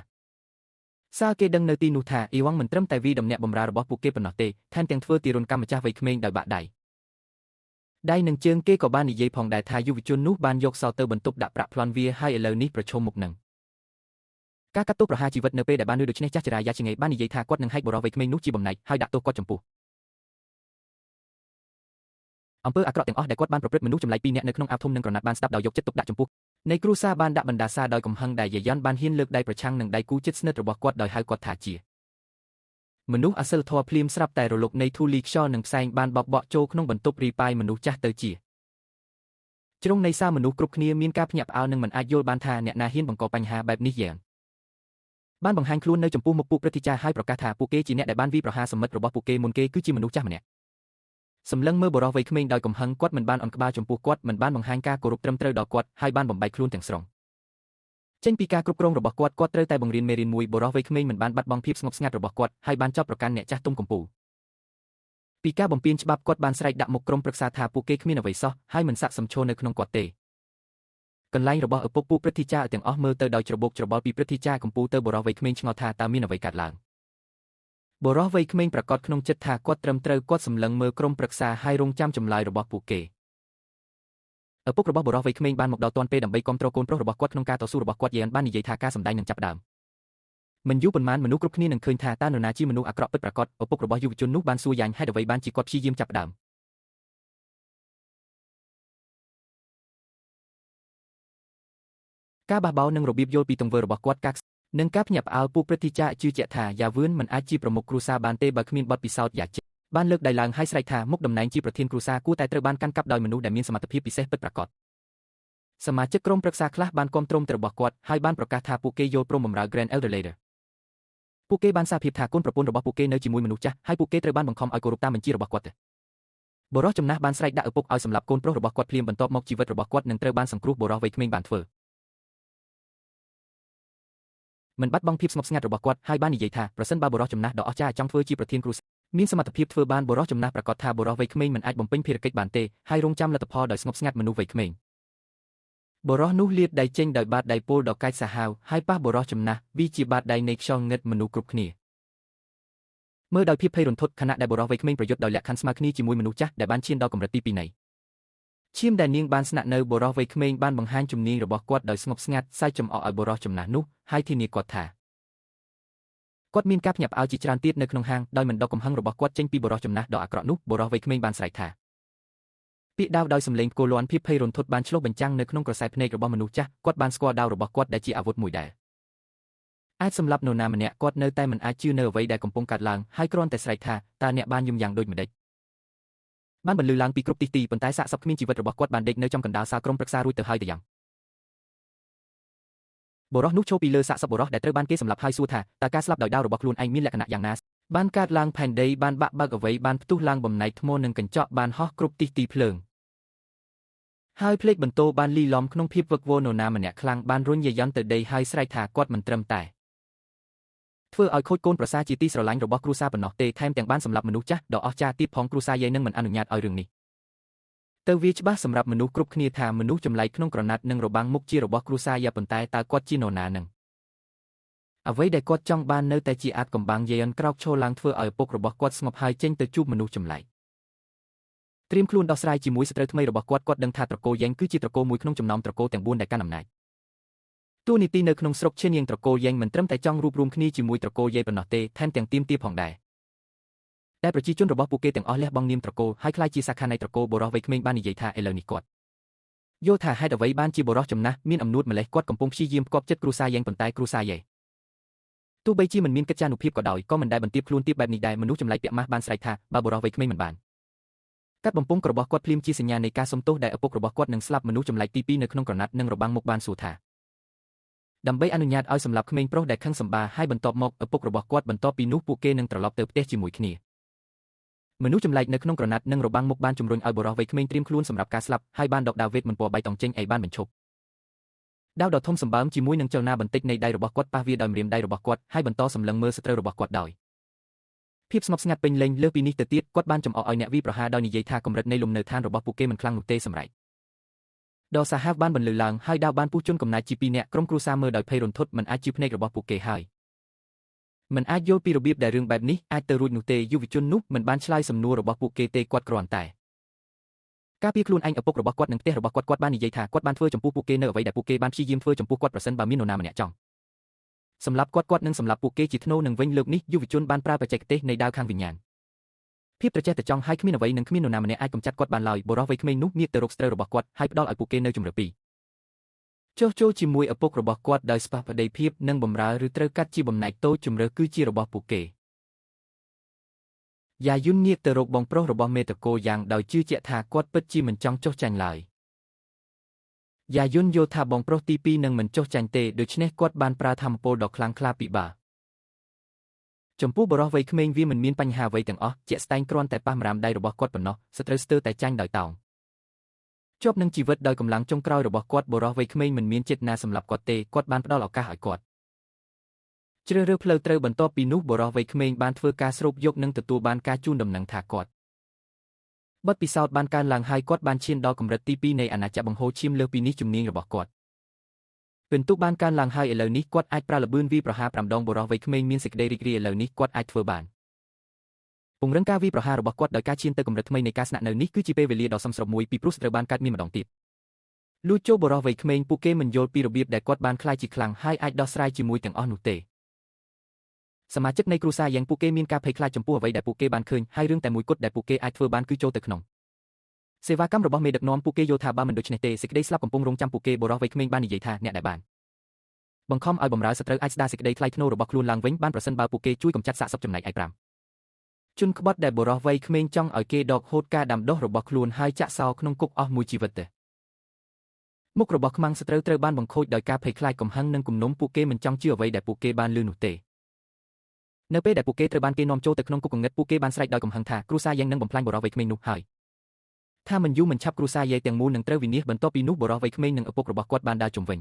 ាសាលគេដឹងនៅទីនោះថាអ៊ីវ៉ាងមិនត្រឹមតែវីដំអ្នកបម្រើរបស់ពួកគេប៉ុណ្ណោះទេថែមទាំងធ្វើទារុណកម្មម្ចាស់វ័យក្មេងដោយបាក់ដៃដៃនិងជើងគេក៏បាននិយាយផងដែរថាយុវជននោះបានយកសោទៅបន្ទប់ដាក់ប្រាក់ប្លន់វាហើយឥឡូវនេះប្រឈមមុខនឹងការកាត់ទោសប្រហារជីវិតនៅពេលដែលបានឮដូច្នេះចាស់ចរាយាជាងឯបាននិយាយថាគាត់នឹងហែកបុរសវ័យក្មេងនោះជាបំណែកហើយដាក់ទោសគាត់ចំពោះអំពើអាក្រក់ទាំងអស់ដែលគាត់បានប្រព្រឹត្តមនុស្សចម្លែកពីរនាក់នៅក្នុងអាវធំនិងក្រណាត់បានស្ដាប់ដោយយកចិត្តទុកដាក់ចំពោះនៃគ្រួសារបានដាក់បណ្ដាសាដោយកំហឹងដែលយាយន់បានហ៊ានលើកដៃប្រឆាំងនឹងដៃគូជិតស្និទ្ធរបស់គាត់ដោយហៅគាត់ថាជាមនុស្សអសិលធម៌ភ្លាមស្រាប់តែរលកនៃធូលីខ្យល់និងផ្សែងបានបោកបក់ចូលក្នុងបន្ទប់រីប៉ាយមនុស្សចាស់ទៅជាជ្រុងនៃសារមនុស្សគ្រប់គ្នាមានការភ្ញាក់ផ្អើលនិងមិនអាចយល់បានថាអ្នកណាហ៊ានបង្កបញ្ហាបែបនេះយ៉ាងបានបង្ហាញខ្លួននៅចំពោះមុខពួកព្រឹទ្ធាចារ្យហើយប្រកាសថាពួកគេជាអ្នកដែលបានវាយប្រហារសមិទ្ធរបស់ពួកគេមុនគេគឺជាមនុស្សចាស់ម្នាក់សម្លឹងមើលបុរសវ័យក្មេងដោយកំហឹងគាត់មិនបានអន់ក្បាលចំពោះគាត់មិនបានបង្ហាញការគោរពត្រឹមត្រូវដល់គាត់ហើយបានបំបែកខ្លួនទាំងស្រុងចេញពីការគ្រប់គ្រងរបស់គាត់គាត់ត្រូវតែបង្រៀនមេរៀនមួយបុរសវ័យក្មេងមិនបានបាត់បង់ភាពស្ងប់ស្ងាត់របស់គាត់ហើយបានចោទប្រកាន់អ្នកចាស់ទុំកំពូលពីការបំពានច្បាប់គាត់បានស្រែកដាក់មុខក្រុមប្រឹក្សាថាពួកគេគ្មានអ្វីសោះហើយមិនស័ក្តិសមឈរនៅក្នុងគាត់ទេកន្លែងរបស់ឪពុកពួកព្រឹទ្ធាចារ្យទាំងអស់មើលទៅដោយច្របូកច្របល់ពីព្រឹទ្ធាចារ្យកំពូលទៅបុរសវ័យក្មេងឆ្ងល់ថាតើមានអ្វីកើតឡើងបុរសវ័យក្មេងប្រកាសក្នុងចិត្តថាគាត់ត្រឹមត្រូវគាត់សម្លឹងមើលក្រុមប្រឹក្សាហើយរងចាំចម្លើយរបស់ពួកគេឪពុករបស់បុរសវ័យក្មេងបានមកដល់ទាន់ពេលដើម្បីគាំទ្រកូនប្រុសរបស់គាត់ក្នុងការតស៊ូរបស់គាត់យ៉ែនបាននិយាយថាការសម្ដែងនឹងចាប់ផ្ដើមមិនយូរប៉ុន្មានមនុស្សគ្រប់គ្នានឹងឃើញថាតើនរណាជាមនុស្សអាក្រក់ពិតប្រាកដឪពុករបស់យុវជននោះបានសួរយ៉ាងហេតុអ្វីបានជាគាត់ព្យាយាមចាប់ផ្ដើមការបះបោរនិងរបៀបយល់ពីទង្វើរបស់គាត់ការនិងការភ្ញាក់ផ្អើលពួកព្រឹទ្ធាចារ្យជឿជាក់ថាយ៉ាវឿនមិនអាចជាប្រមុខគ្រួសារបានទេបើគ្មានបទពិសោធន៍យ៉ាជិបានលើកដៃឡើងហើយស្រែកថាមុខតំណែងជាប្រធានគ្រួសារគួរតែត្រូវបានកាន់កាប់ដោយមនុស្សដែលមានសមត្ថភាពពិសេសពិតប្រាកដសមាជិកក្រុមប្រឹក្សាខ្លះបានគាំទ្ររបស់គាត់ហើយបានប្រកាសថាពួកគេយល់ព្រមបម្រើ Grand Elder Leader ពួកគេបានសារភាពថាកូនប្រពន្ធរបស់ពួកគេនៅជាមួយមនុស្សចាស់ហើយពួកគេត្រូវបានបង្ខំឲ្យគោរពតាមបញ្ជារបស់គាត់បុរសចំណាស់បានស្រែកដាក់ឪពុកឲ្យសម្លាប់កូនប្រុសរបស់គាត់ភ្លាមបន្ទាប់មកជីវិតរបស់គាត់នឹងត្រូវបានសង្គ្រោះបុរសវ័យក្មេងបានធ្វើមិនបាត់បង់ភាពស្ងប់ស្ងាត់របស់គាត់ហើយបាននិយាយថាប្រសិនបើបុរសចំណាស់ដ៏អស្ចារ្យចង់ធ្វើជាប្រធានគ្រួសារមានសមត្ថភាពធ្វើបានបុរសចំណាស់ប្រាកដថាបុរសវ័យក្មេងមិនអាចបំពេញភារកិច្ចបានទេហើយរងចាំលទ្ធផលដោយស្ងប់ស្ងាត់មនុស្សវ័យក្មេងបុរសនោះលាតដៃចេញដោយបាតដៃពលដ៏កាចសាហាវហើយប៉ះបុរសចំណាស់វាជាបាតដៃនៃខ្យល់ងឹតមនុស្សគ្រប់គ្នាមើលដោយភាពភ័យរន្ធត់ខណៈដែលបុរសវ័យក្មេងប្រយុទ្ធដោយលក្ខខណ្ឌស្មើគ្នាជាមួយមនុស្សចាស់ដែលបានឈានដល់កម្រិតទី2នៃឈាមដែលនាងបានស្នាក់នៅបុរសវ័យក្មេងបានបង្ហាញជំនាញរបស់គាត់ដោយស្ងប់ស្ងាត់សាច់ចំអកឲ្យបុរសចំណាស់នោះហើយធានាគាត់ថាគាត់មានការភ្ញាក់ផ្អើលជាច្រើនទៀតនៅក្នុងហាងដោយមិនដកកំហឹងរបស់គាត់ចេញពីបុរសចំណាស់ដ៏អាក្រក់នោះបុរសវ័យក្មេងបានស្រែកថាពាក្យដាវដោយសម្លេងផ្គរលាន់ភាពភ័យរន្ធត់បានឆ្លុះបញ្ចាំងនៅក្នុងក្រសែភ្នែករបស់មនុស្សចាស់គាត់បានស្គាល់ដាវរបស់គាត់ដែលជាអាវុធមួយដែរអាចសម្លាប់នរណាម្នាក់គាត់នៅតែមិនអាចជឿនៅអ្វីដែលកំពុងកើតឡើងហើយគ្រាន់តែស្រែកថាតើអ្នកបានយំយ៉ាងដូចម្តេចបានបន្លឺឡើងពីគ្រប់ទិសទីប៉ុន្តែសាកសពគ្មានជីវិតរបស់គាត់បានដេកនៅចំកណ្ដាលសាលក្រុមប្រឹក្សារួចទៅហើយទៅយ៉ាង បុរសនោះឈរពីលើសាកសពបុរសដែលត្រូវបានគេសម្លាប់ហើយសួរថាតើការស្លាប់ដោយដាវរបស់ខ្លួនឯងមានលក្ខណៈយ៉ាងណាបានកើតឡើងផែនដីបានបាក់បើកអ្វីបានផ្ទុះឡើងបំណែកថ្មនិងកញ្ចក់បានហោះគ្រប់ទិសទីភ្លើងហើយភ្លេចបន្ទោបានលីឡំក្នុងភាពវឹកវរនរណាម្នាក់ខ្លាំងបានរុញយាយន្តទៅដីហើយស្រែកថាគាត់មិនត្រឹមតែធ្វើឲ្យខូចកូនប្រសាជាទីស្រឡាញ់របស់គ្រួសារប៉ុណ្ណោះទេថែមទាំងបានសម្លាប់មនុស្សចាស់ដ៏អស្ចារ្យទៀតផងគ្រួសារយាយនឹងមិនអនុញ្ញាតឲ្យរឿងនេះទៅវាច្បាស់សម្រាប់មនុស្សគ្រប់គ្នាថាមនុស្សចម្លែកក្នុងក្រណាត់និងរបាំងមុខជារបស់គ្រួសារយ៉ាប៉ុន្តែតើគាត់ជានរណានឹងអ្វីដែលគាត់ចង់បាននៅតែជាអាចកំបាំងយាយអនក្រោកឈរឡើងធ្វើឲ្យឪពុករបស់គាត់ស្ងប់ហើយចេញទៅជួបមនុស្សចម្លែកត្រៀមខ្លួនដោះស្រាយជាមួយសត្រូវថ្មីរបស់គាត់គាត់ដឹងថាត្រកូលយ៉ែងគឺជាត្រកូលមួយក្នុងចំណោមត្រកូលទាំង4ដែលកាន់អំណាចតួនាទីនៅក្នុងស្រុកឈៀនយ៉ាងត្រកូលយ៉ែងមិនត្រឹមតែចង់រួបរួមគ្នាជាមួយត្រកូលយ៉េប៉ុណ្ណោះទេថែមទាំងទាមទារផងដែរតែប្រជាជនរបស់ពួកគេទាំងអស់លះបង់នាមត្រកូលហើយក្លាយជាសាខានៃត្រកូលបុរសវ័យក្មេងបាននិយាយថាឥឡូវនេះគាត់យល់ថាហេតុអ្វីបានជាបុរសចំណាស់មានអំនួតម្លេះគាត់កំពុងព្យាយាមផ្គាប់ចិត្តគ្រួសារយ៉ែងប៉ុន្តែគ្រួសារយ៉េទោះបីជាមិនមានកិត្យានុភាពក៏ដោយក៏មិនដែលបន្ទាបខ្លួនទាបបែបនេះដែរមនុស្សចម្លែកពាក់ម៉ាស់បានស្រែកថាបើបុរសវ័យក្មេងមិនបានកាត់បំពង់របស់គាត់ភ្លាមជាសញ្ញានៃការសុំទោសដែលឪពុករបស់គាត់នឹងស្លាប់មនុស្សចម្លែកទី2នៅក្នុងក្រណាត់និងរបាំងមុខបានសួរថាដើម្បីអនុញ្ញាតឲ្យសម្លាប់ក្មេងប្រុសដែលខឹងសម្បាហើយបន្ទាប់មកឪពុករបស់គាត់បន្ទាប់ពីនោះពួកគេនឹងត្រឡប់ទៅផ្ទះជាមួយគ្នាមនុស្សចម្លែកនៅក្នុងក្រណាត់និងរបាំងមុខបានជំរុញឲ្យបុរសវ័យក្មេងត្រៀមខ្លួនសម្រាប់ការស្លាប់ហើយបានដកដាវេទមន្តពណ៌បៃតងចេញឯបានបញ្ឈប់ដាវដ៏ធំសម្បើមជាមួយនឹងចលនាបន្តិចនៃដៃរបស់គាត់ប៉ះវាដោយម្រាមដៃរបស់គាត់ហើយបន្តសម្លឹងមើលសត្រូវរបស់គាត់ដោយភាពស្ងប់ស្ងាត់ពេញលេញលើសពីនេះទៅទៀតគាត់បានចំអកឲ្យអ្នកវាយប្រហារដោយនិយាយថាកម្រិតនៃលំនៅឋានរបស់ពួកគេមិនខ្លាំងនោះទេសម្រាប់ដ៏សាហាវបានបន្លឺឡើងហើយដាវបានពុះជនកំណែជាពីរនាក់ក្រុមគ្រួសារមើលដោយភ័យរន្ធត់មិនអាចជឿភ្នែករបស់ពួកគេហើយមិនអាចយល់ពីរបៀបដែលរឿងបែបនេះអាចទៅរួចនោះទេយុវជននោះមិនបានឆ្លើយសំណួររបស់ពួកគេទេគាត់គ្រាន់តែការពារខ្លួនឯងឪពុករបស់គាត់និងផ្ទះរបស់គាត់គាត់បាននិយាយថាគាត់បានធ្វើចំពោះពួកគេនៅអ្វីដែលពួកគេបានព្យាយាមធ្វើចំពោះគាត់ប្រសិនបើមាននរណាម្នាក់ចង់សម្លាប់គាត់គាត់នឹងសម្លាប់ពួកគេជាធ្នូនឹងវិញលើកនេះយុវជនបានប្រើបច្ចេកទេសនៃដាវខាងវិញ្ញាណភាពត្រចះត្រចង់ហើយគ្មានអ្វីនិងគ្មាននរណាម្នាក់អាចកម្ចាត់គាត់បានឡើយបុរសវ័យក្មេងនោះងាកទៅរកស្ត្រូវរបស់គាត់ហើយផ្ដល់ឲ្យពួកគេនៅជម្រើសពីរចុះចូលជាមួយឪពុករបស់គាត់ដោយស្វាប្តីភាពនិងបម្រើឬត្រូវកាត់ជាបំណែកតូចជម្រើសគឺជារបស់ពួកគេយ៉ាយុនងាកទៅរកបងប្រុសរបស់មេតកូយ៉ាងដោយជឿជាក់ថាគាត់ពិតជាមិនចង់ចុះចាញ់ឡើយយ៉ាយុនយល់ថាបងប្រុសទី2នឹងមិនចុះចាញ់ទេដូច្នេះគាត់បានប្រើធម៌ពលដ៏ខ្លាំងក្លាពីបាចំពោះបុរសវ័យក្មេងវាមិនមានបញ្ហាអ្វីទាំងអស់ជាក់ស្ដែងគ្រាន់តែប៉ះម្រាមដៃរបស់គាត់ប៉ុណ្ណោះសត្រូវស្ទើរតែចាញ់ដោយតោងជាប់នឹងជីវិតដោយកម្លាំងចុងក្រោយរបស់គាត់បុរសវ័យក្មេងមិនមានចេតនាសម្លាប់គាត់ទេគាត់បានផ្ដល់ឱកាសឲ្យគាត់ជ្រើសរើសផ្លូវត្រូវបន្ទាប់ពីនោះបុរសវ័យក្មេងបានធ្វើការស្រូបយកនិងទទួលបានការជូនដំណឹងថាគាត់បទពិសោធន៍បានកើនឡើងហើយគាត់បានឈានដល់កម្រិតទី2នៃអាណាចក្របង្ហូរឈាមលើសពីនេះជំនាញរបស់គាត់ពិន្ទុបានកើនឡើងហើយឥឡូវនេះគាត់អាចប្រើល្បឿនវាយប្រហារ5ដងបុរសវ័យក្មេងមានសេចក្តីរីករាយឥឡូវនេះគាត់អាចធ្វើបានពង្រឹងការវាយប្រហាររបស់គាត់ដោយការឈានទៅកម្រិតថ្មីនៃការស្នាក់នៅនេះគឺជាពេលវេលាដ៏សមស្របមួយពីព្រោះត្រូវបានកើតមានម្ដងទៀតលុះចូលបុរសវ័យក្មេងពួកគេមិនយល់ពីរបៀបដែលគាត់បានក្លាយជាខ្លាំងហើយអាចដោះស្រាយជាមួយទាំងអស់នោះទេសមាជិកនៃគ្រួសារយ៉ាងពួកគេមានការភ័យខ្លាចចំពោះអ្វីដែលពួកគេបានឃើញហើយរឿងតែមួយគត់ដែលពួកគេអាចធ្វើបានគឺចូលទៅក្នុងសេវាកម្មរបស់មេដឹកនាំពួកគេយល់ថាបើមិនដូច្នេះទេសេចក្តីស្លាប់កំពុងរងចាំពួកគេបុរសវ័យក្មេងបាននិយាយថាអ្នកដែលបានបង្ខំឲ្យបម្រើសត្រូវអាចស្ដារសេចក្តីថ្លៃថ្នូររបស់ខ្លួនឡើងវិញបានប្រសិនបើពួកគេជួយកម្ចាត់សាកសពចំណែកឯ5ជនក្បត់ដែលបុរសវ័យក្មេងចង់ឲ្យគេដកហូតការដាំដុះរបស់ខ្លួនហើយចាក់សោក្នុងគុកអស់មួយជីវិតទេមុខរបស់ខ្មាំងសត្រូវត្រូវបានបង្ខូចដោយការភ័យខ្លាចកំហឹងនិងគំនុំពួកគេមិនចង់ជឿអ្វីដែលពួកគេបានឮនោះទេនៅពេលដែលពួកគេត្រូវបានគេនាំចូលទៅក្នុងគុកងងឹតពួកគេបានស្រែកដោយកំហឹងថាគ្រួសារយ៉ាងនឹងបំផ្លាញបុរសវ័យក្មេងនោះហើយថាមិនយូរមិនឆាប់គ្រួសារយាយទាំងមូលនឹងត្រូវវិនាសបន្ទាប់ពីនោះបុរសវ័យក្មេងនិងឪពុករបស់គាត់បានដើរជុំវិញ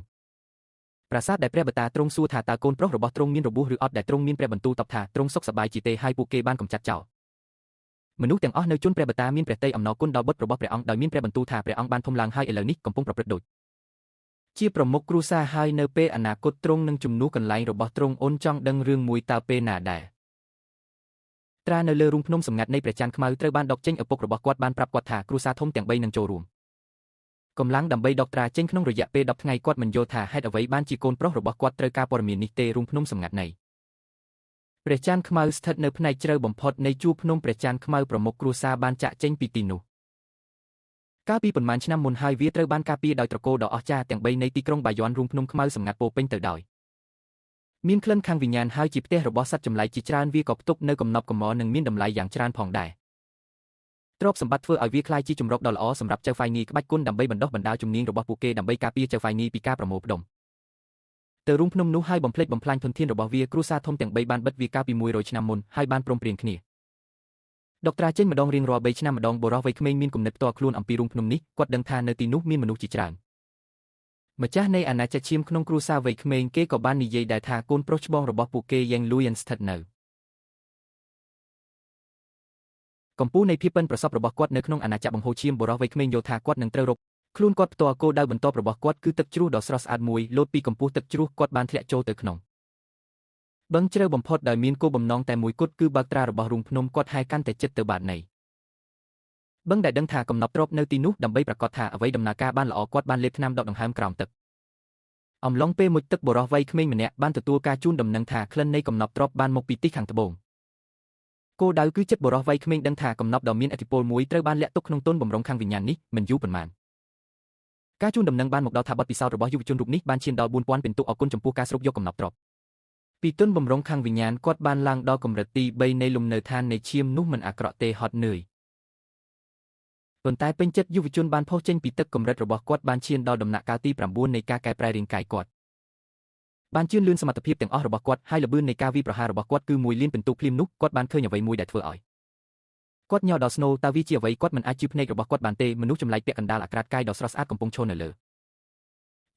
ប្រាសាទដែលព្រះបតាទ្រង់សួរថាតើកូនប្រុសរបស់ទ្រង់មានរបួសឬអត់ដែលទ្រង់មានព្រះបន្ទូលតបថាទ្រង់សុខសប្បាយជាទេហើយពួកគេបានកម្ចាត់ចោលមនុស្សទាំងអស់នៅជន់ព្រះបតាមានព្រះទ័យអំណរគុណដល់បុត្ររបស់ព្រះអង្គដោយមានព្រះបន្ទូលថាព្រះអង្គបានធំឡើងហើយឥឡូវនេះកំពុងប្រព្រឹត្តដូចជាប្រមុខគ្រួសារហើយនៅពេលអនាគតទ្រង់នឹងជំនួសកន្លែងរបស់ទ្រង់អូនចង់ដឹងរឿងមួយតើពេលណាដែរត្រានៅលើរូងភ្នំសម្ងាត់នៃព្រះច័ន្ទខ្មៅត្រូវបានដកចេញឪពុករបស់គាត់បានប្រាប់គាត់ថាគ្រួសារធំទាំង3នឹងចូលរួមកម្លាំងដើម្បីដកត្រាចេញក្នុងរយៈពេល10ថ្ងៃគាត់មិនយល់ថាហេតុអ្វីបានជាកូនប្រុសរបស់គាត់ត្រូវការព័ត៌មាននេះទេរូងភ្នំសម្ងាត់នៃព្រះច័ន្ទខ្មៅស្ថិតនៅផ្នែកជ្រៅបំផុតនៃជួរភ្នំព្រះច័ន្ទខ្មៅប្រមុខគ្រួសារបានចាក់ចេញពីទីនោះកាលពីប៉ុន្មានឆ្នាំមុនហើយវាត្រូវបានការពារដោយត្រកូលដ៏អស្ចារ្យទាំង3នៃទីក្រុងបាយ័នរូងភ្នំខ្មៅសម្ងាត់ពោពេញទៅដោយមានក្លិនខាងវិញ្ញាណហើយជាផ្ទះរបស់សត្វចម្លែកជាច្រើនវាក៏ផ្ទុកនៅកំណប់កំមនិងមានតម្លៃយ៉ាងច្រើនផងដែរទ្រព្យសម្បត្តិធ្វើឲ្យវាក្លាយជាជម្រកដ៏ល្អសម្រាប់ចៅហ្វាយនីក្បាច់គុណដើម្បីបណ្ដុះបណ្ដាលជំនាញរបស់ពួកគេដើម្បីការពារចៅហ្វាយនីពីការប្រមូលផ្ដុំ ទៅរូងភ្នំនោះហើយបំផ្លិចបំផ្លាញធនធានរបស់វាគ្រួសារធំទាំង3បានបិទវាកាលពី100ឆ្នាំមុនហើយបានព្រមព្រៀងគ្នាដុកត្រាចេញម្ដងរៀងរាល់3ឆ្នាំម្ដងបុរសវ័យក្មេងមានគំនិតផ្ទាល់ខ្លួនអំពីរូងភ្នំនេះគាត់ដឹងថានៅទីនោះមានមនុស្សជាច្រើនម្ចាស់នៃអាណាចក្រឈាមក្នុងគ្រួសារវ័យក្មេងគេក៏បាននិយាយដែរថាកូនប្រុសច្បងរបស់ពួកគេយ៉ាងលូយស្ថិតនៅកម្ពូលនៃភាពប៉ិនប្រសប់របស់គាត់នៅក្នុងអាណាចក្របង្ហូរឈាមបុរសវ័យក្មេងយល់ថាគាត់នឹងត្រូវរកខ្លួនគាត់ផ្ទាល់គោលដៅបន្ទាប់របស់គាត់គឺទឹកជ្រោះដ៏ស្រស់ស្អាតមួយលោតពីកម្ពស់ទឹកជ្រោះគាត់បានធ្លាក់ចូលទៅក្នុងបឹងជ្រៅបំផុតដោយមានគោលបំណងតែមួយគត់គឺបើកត្រារបស់រូងភ្នំគាត់ហែកាន់តែជិតទៅបាតនៃបឹងដែលដឹងថាកំណប់ទ្រព្យនៅទីនោះដើម្បីប្រាកដថាអ្វីដំណើរការបានល្អគាត់បានលេបថ្នាំដកដង្ហើមក្រោមទឹកអំឡុងពេលមុជទឹកបុរសវ័យក្មេងម្នាក់បានទទួលការជូនដំណឹងថាក្លិននៃកំណប់ទ្រព្យបានមកពីទិសខាងត្បូងគោលដៅគឺចិត្តបុរសវ័យក្មេងដឹងថាកំណប់ដ៏មានឥទ្ធិពលមួយត្រូវបានលាក់ទុកក្នុងទុនបំរុងខាងវិញ្ញាណនេះមិនយូរប៉ុន្មានការជូនដំណឹងបានមកដល់ថាបទពិសោធន៍របស់យុវជនរូបនេះបានឈានដល់4000ពិន្ទុអរគុណចំពោះការស្រូបយកកំណប់ទ្រព្យពីទុនបំរុងខាងវិញ្ញាណគាត់បានឡើងដល់កម្រិតទី3នៃលំនៅឋាននៃឈាមនោះមិនអាក្រក់ទេហត់នឿយប៉ុន្តែពេញចិត្តយុវជនបានផុសចេញពីទឹកកម្រិតរបស់គាត់បានឈានដល់ដំណាក់កាលទី9នៃការកែប្រែរាងកាយគាត់បានជឿនលឿនសមត្ថភាពទាំងអស់របស់គាត់ហើយល្បឿននៃការវាយប្រហាររបស់គាត់គឺ1លានពិន្ទុភ្លាមនោះគាត់បានឃើញអ្វីមួយដែលធ្វើឲ្យគាត់ញ័រដល់ស្នូលតើវាជាអ្វីគាត់មិនអាចជឿភ្នែករបស់គាត់បានទេមនុស្សចម្លែកពាក់កណ្ដាលអាក្រាតកាយដ៏ស្រស់ស្អាតកំពុងឈរនៅលើ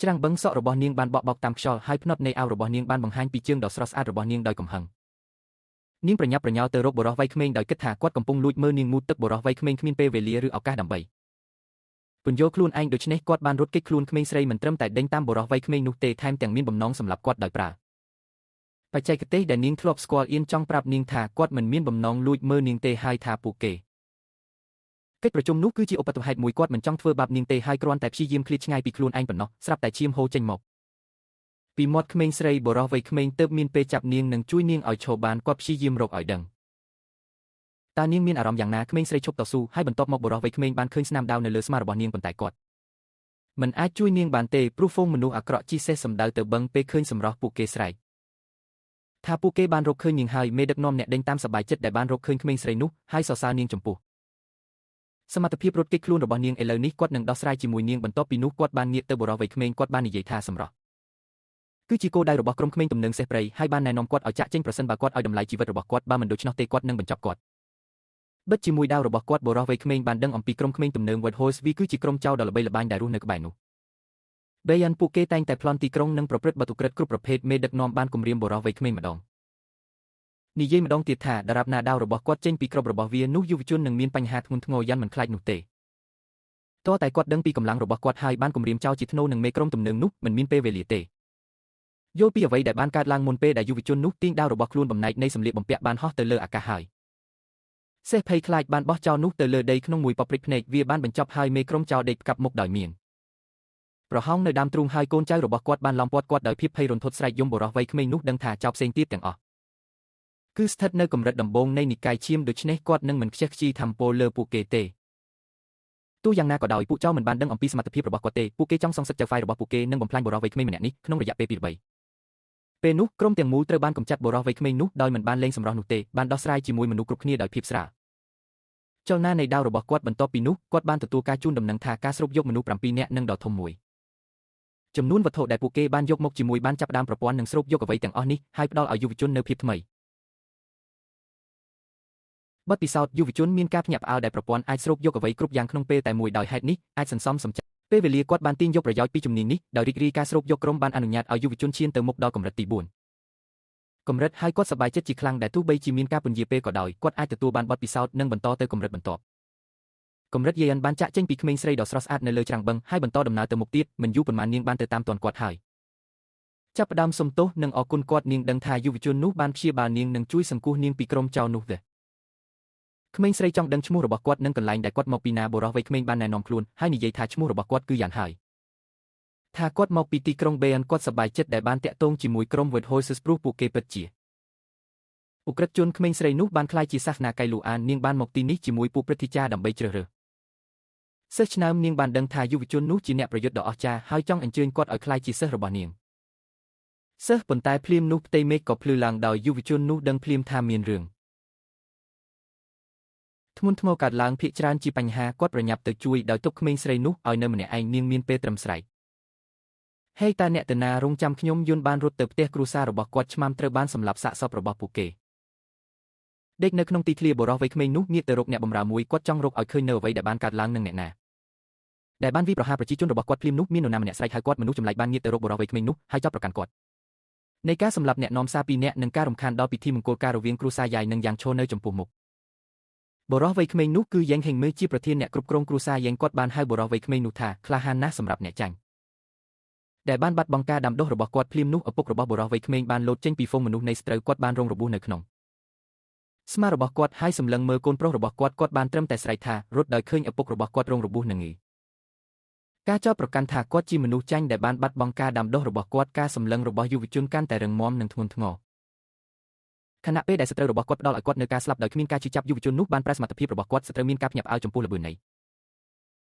ច្រាំងបឹងសក់របស់នាងបានបក់បោកតាមខ្យល់ហើយភ្នត់នៃអាវរបស់នាងបានបង្ហាញពីជើងដ៏ស្រស់ស្អាតរបស់នាងដោយកំហឹងនាងប្រញាប់ប្រញាល់ទៅរកបុរសវ័យក្មេងដោយគិតថាគាត់កំពុងលួចមើលនាងងូតទឹកបុរសវ័យក្មេងគ្មានពេលវេលាឬឱកាសដើម្បីពន្យល់ខ្លួនឯងដូច្នេះគាត់បានរត់គេចខ្លួនក្មេងស្រីមិនត្រឹមតែដេញតាមបុរសវ័យក្មេងនោះទេថែមទាំងមានបំណងសម្លាប់គាត់ដោយប្រើបច្ចេកទេសដែលនាងធ្លាប់ស្គាល់អៀនចង់ប្រាប់នាងថាគាត់មិនមានបំណងលួចមើលនាងទេហើយថាពួកគេកិច្ចប្រជុំនោះគឺជាឧបទ្ទវហេតុមួយគាត់មិនចង់ធ្វើបាបនាងទេហើយគ្រាន់តែព្យាយាមឃ្លាតឆ្ងាយពីខ្លួនឯងប៉ុណ្ណោះស្រាប់តែឈាមហូរចេញមកពីមាត់ក្មេងស្រីបុរសវ័យក្មេងទើបមានពេលចាប់នាងនិងជួយនាងឲ្យឈរបានគាត់ព្យាយាមរកឲ្យដឹងតើនាងមានអារម្មណ៍យ៉ាងណាក្មេងស្រីឈប់តស៊ូហើយបន្ទាប់មកបុរសវ័យក្មេងបានឃើញស្នាមដាវនៅលើស្មារបស់នាងប៉ុន្តែគាត់មិនអាចជួយនាងបានទេព្រោះហ្វូងមនុស្សអាក្រក់ជិះសេះសម្ដៅទៅបឹងពេលឃើញសម្រស់ពួកគេស្រែកថាពួកគេបានរកឃើញនាងហើយមេដឹកនាំអ្នកដេញតាមសប្បាយចិត្តដែលបានរកឃើញក្មេងស្រីនោះហើយសរសើរនាងចំពោះសមត្ថភាពរត់គេចខ្លួនរបស់នាងឥឡូវនេះគាត់នឹងដោះស្រាយជាមួយនាងបន្ទាប់ពីនោះគាត់បានងាកទៅបុរសវ័យក្មេងគាត់បាននិយាយថាសម្រស់គឺជាគោលដៅរបស់ក្រុមក្មេងទំនើងសេះព្រៃហើយបានណែនាំគាត់ឲ្យចាក់ចេញប្រសិនបើគាត់ឲ្យតម្លៃជីវិតរបស់គាត់បើមិនដូច្នោះទេគាត់នឹងបញ្ចប់គាត់បិទជាមួយដាវរបស់គាត់បុរសវ័យក្មេងបានដឹងអំពីក្រុមក្មេងទំនើង White Horse វាគឺជាក្រុមចោរដ៏ល្បីល្បាញដែលរស់នៅក្បែរនោះបេយ៉ាន់ពួកគេតែងតែប្លន់ទីក្រុងនិងប្រព្រឹត្តបទឧក្រិដ្ឋគ្រប់ប្រភេទមេដឹកនាំបានគំរាមបុរសវ័យក្មេងម្ដងនិយាយម្ដងទៀតថាដរាបណាដាវរបស់គាត់ចេញពីក្របរបស់វានោះយុវជននឹងមានបញ្ហាធ្ងន់ធ្ងរយ៉ាងមិនខ្លាចនោះទេតើតែគាត់ដឹងពីកម្លាំងរបស់គាត់ហើយបានគំរាមចោលជាធ្នូនឹងមេក្រុមទំនើងនោះមិនមានពេលវេលាទេយល់ពីអ្វីដែលបានកើតឡើងមុនពេលដែលយុវជននោះទាញដាវរបស់ខ្លួនបំណែកនៃសម្លៀកបំពាក់បានហោះទៅលើអាកាសហើយសេះភ័យខ្លាចបានបោះចោលនោះទៅលើដីក្នុងមួយប៉ព្រិចភ្នែកវាបានបញ្ចប់ហើយមេក្រុមចោលដេកផ្កាប់មុខដោយមានប្រហោងនៅដើមទ្រូងហើយកូនចៅរបស់គាត់បានឡោមព័ទ្ធគាត់ដោយភាពភ័យរន្ធត់ស្រែកយំបុរសវ័យក្មេងនោះដឹងថាចោលផ្សេងទៀតទាំងអស់គឺស្ថិតនៅកម្រិតដំបូងនៃនិកាយឈាមដូច្នេះគាត់នឹងមិនខ្ជះខ្ជាយធំពលលើពួកគេទេទោះយ៉ាងណាក៏ដោយពួកចោលមិនបានដឹងអំពីសមត្ថភាពរបស់គាត់ទេពួកគេចង់សងសឹកចៅហ្វាយរបស់ពួកគេនិងបំផ្លាញបុរសវ័យក្មេងម្នាក់នេះក្នុងរយៈពេល2 3ពេលនោះក្រុមទាំងមូលត្រូវបានកម្ចាត់បុរសវ័យក្មេងនោះដោយមិនបានលេងសម្រស់នោះទេបានដោះស្រាយជាមួយមនុស្សគ្រប់គ្នាដោយភាពស្រាលចលនានៃដាវរបស់គាត់បន្ទាប់ពីនោះគាត់បានទទួលការជូនដំណឹងថាការស្រូបយកមនុស្ស7នាក់និងដ៏ធំមួយចំនួនវត្ថុដែលពួកគេបានយកមកជាមួយបានចាប់ផ្ដើមប្រព័ន្ធនឹងស្រូបយកអ្វីទាំងអស់នេះហើយផ្ដល់ឲ្យយុវជននូវភាពថ្មីបទពិសោធន៍យុវជនមានការភ្ញាក់ផ្អើលដែលប្រព័ន្ធអាចស្រូបយកអ្វីគ្រប់យ៉ាងក្នុងពេលតែមួយដោយហេតុនេះអាចសន្សំសំចៃពេលវេលាគាត់បានទាញយកប្រយោជន៍ពីជំនាញនេះដោយរីករាយការស្រូបយកក្រុមបានអនុញ្ញាតឲ្យយុវជនឈានទៅមុខដល់កម្រិតទី4កម្រិតហើយគាត់សប្បាយចិត្តជាខ្លាំងដែលទោះបីជាមានការពន្យាពេលក៏ដោយគាត់អាចទទួលបានបទពិសោធន៍និងបន្តទៅកម្រិតបន្ទាប់កម្រិតយេយ៉ាន់បានចាក់ចេញពីក្មេងស្រីដ៏ស្រស់ស្អាតនៅលើច្រាំងបឹងហើយបន្តដំណើរទៅមុខទៀតមិនយូរប៉ុន្មាននាងបានទៅតាមទាន់គាត់ហើយចាប់ផ្ដើមសុំទោសនិងអរគុណគាត់នាងដឹងថាយុវជននោះបានព្យាបាលនាងនិងជួយសង្គ្រោះនាងពីក្រុមចោរនោះទេក្មេងស្រីចង់ដឹងឈ្មោះរបស់គាត់និងកន្លែងដែលគាត់មកពីណាបុរសវ័យក្មេងបានណែនាំខ្លួនហើយនិយាយថាឈ្មោះរបស់គាត់គឺយ៉ាងហើយថាគាត់មកពីទីក្រុងបេអានគាត់សប្បាយចិត្តដែលបានតាក់ទងជាមួយក្រុម White Horses ព្រោះពួកគេពិតជាឧក្រិដ្ឋជនក្មេងស្រីនោះបានក្លាយជាសាសនាកៃលូអាននាងបានមកទីនេះជាមួយពួកព្រឹទ្ធាចារ្យដើម្បីជ្រើសរើសសិស្សឆ្នើមនាងបានដឹងថាយុវជននោះជាអ្នកប្រយុទ្ធដ៏អស្ចារ្យហើយចង់អញ្ជើញគាត់ឲ្យក្លាយជាសិស្សរបស់នាងសិស្សប៉ុន្តែភ្លាមនោះផ្ទៃមេឃក៏ភ្លឺឡើងដោយយុវជននោះដឹងភ្លាមថាមានរឿងធ្ងន់ធ្ងរកើតឡើងភាគច្រើនជាបញ្ហាគាត់ប្រញាប់ទៅជួយដោយទុកក្មេងស្រីនោះឲ្យនៅម្នាក់ឯងនាងមានពេលត្រឹមស្រែក ហេតើអ្នកទៅណារងចាំខ្ញុំយុនបានរត់ទៅផ្ទះគ្រួសាររបស់គាត់ឆ្មាំត្រូវបានសម្លាប់សាកសពរបស់ពួកគេដេកនៅក្នុងទីធ្លាបុរសវ័យក្មេងនោះងាកទៅរកអ្នកបម្រើមួយគាត់ចង់រកឲ្យឃើញនៅអ្វីដែលបានកើតឡើងនឹងអ្នកណាដែលបានវាយប្រហារប្រជាជនរបស់គាត់ភ្លាមនោះមាននរណាម្នាក់ស្រែកហៅគាត់មនុស្សចម្លែកបានងាកទៅរកបុរសវ័យក្មេងនោះហើយចោទប្រកាន់គាត់នៃការសម្លាប់អ្នកនាំសារពីរនាក់និងការរំខានដល់ពិធីមង្គលការរវាងគ្រួសារយ៉ៃនិងយ៉ាងឈូនៅចំពោះមុខបុរសវ័យក្មេងនោះគឺយ៉េងហេងមើជាប្រធានអ្នកគ្រប់គ្រងគ្រួសារយ៉េងគាត់បានហៅបុរសវ័យក្មេងនោះថាក្លាហានណាស់សម្រាប់អ្នកចាញ់ដែលបានបាត់បង់ការដាំដុះរបស់គាត់ភ្លាមនោះឪពុករបស់បុរសវ័យក្មេងបានលោតចេញពីហ្វូងមនុស្សនៃស្ត្រូវគាត់បានរងរបួសនៅក្នុងស្មារបស់គាត់ហើយសម្លឹងមើលកូនប្រុសរបស់គាត់គាត់បានត្រឹមតែស្រែកថារត់ដោយឃើញឪពុករបស់គាត់រងរបួសនឹងងីការចោទប្រកាន់ថាគាត់ជាមនុស្សចាញ់ដែលបានបាត់បង់ការដាំដុះរបស់គាត់ការសម្លឹងរបស់យុវជនកាន់តែរឹងមាំនិងធ្ងន់ធ្ងរខណៈពេលដែលសត្រូវរបស់គាត់ផ្ដល់ឲ្យគាត់នៅការស្លាប់ដោយគ្មានការឈឺចាប់យុវជននោះបានប្រើសមត្ថភាពរបស់គាត់សត្រូវមានការភ្ញាក់ផ្អើលចំពោះល្បឿននៃ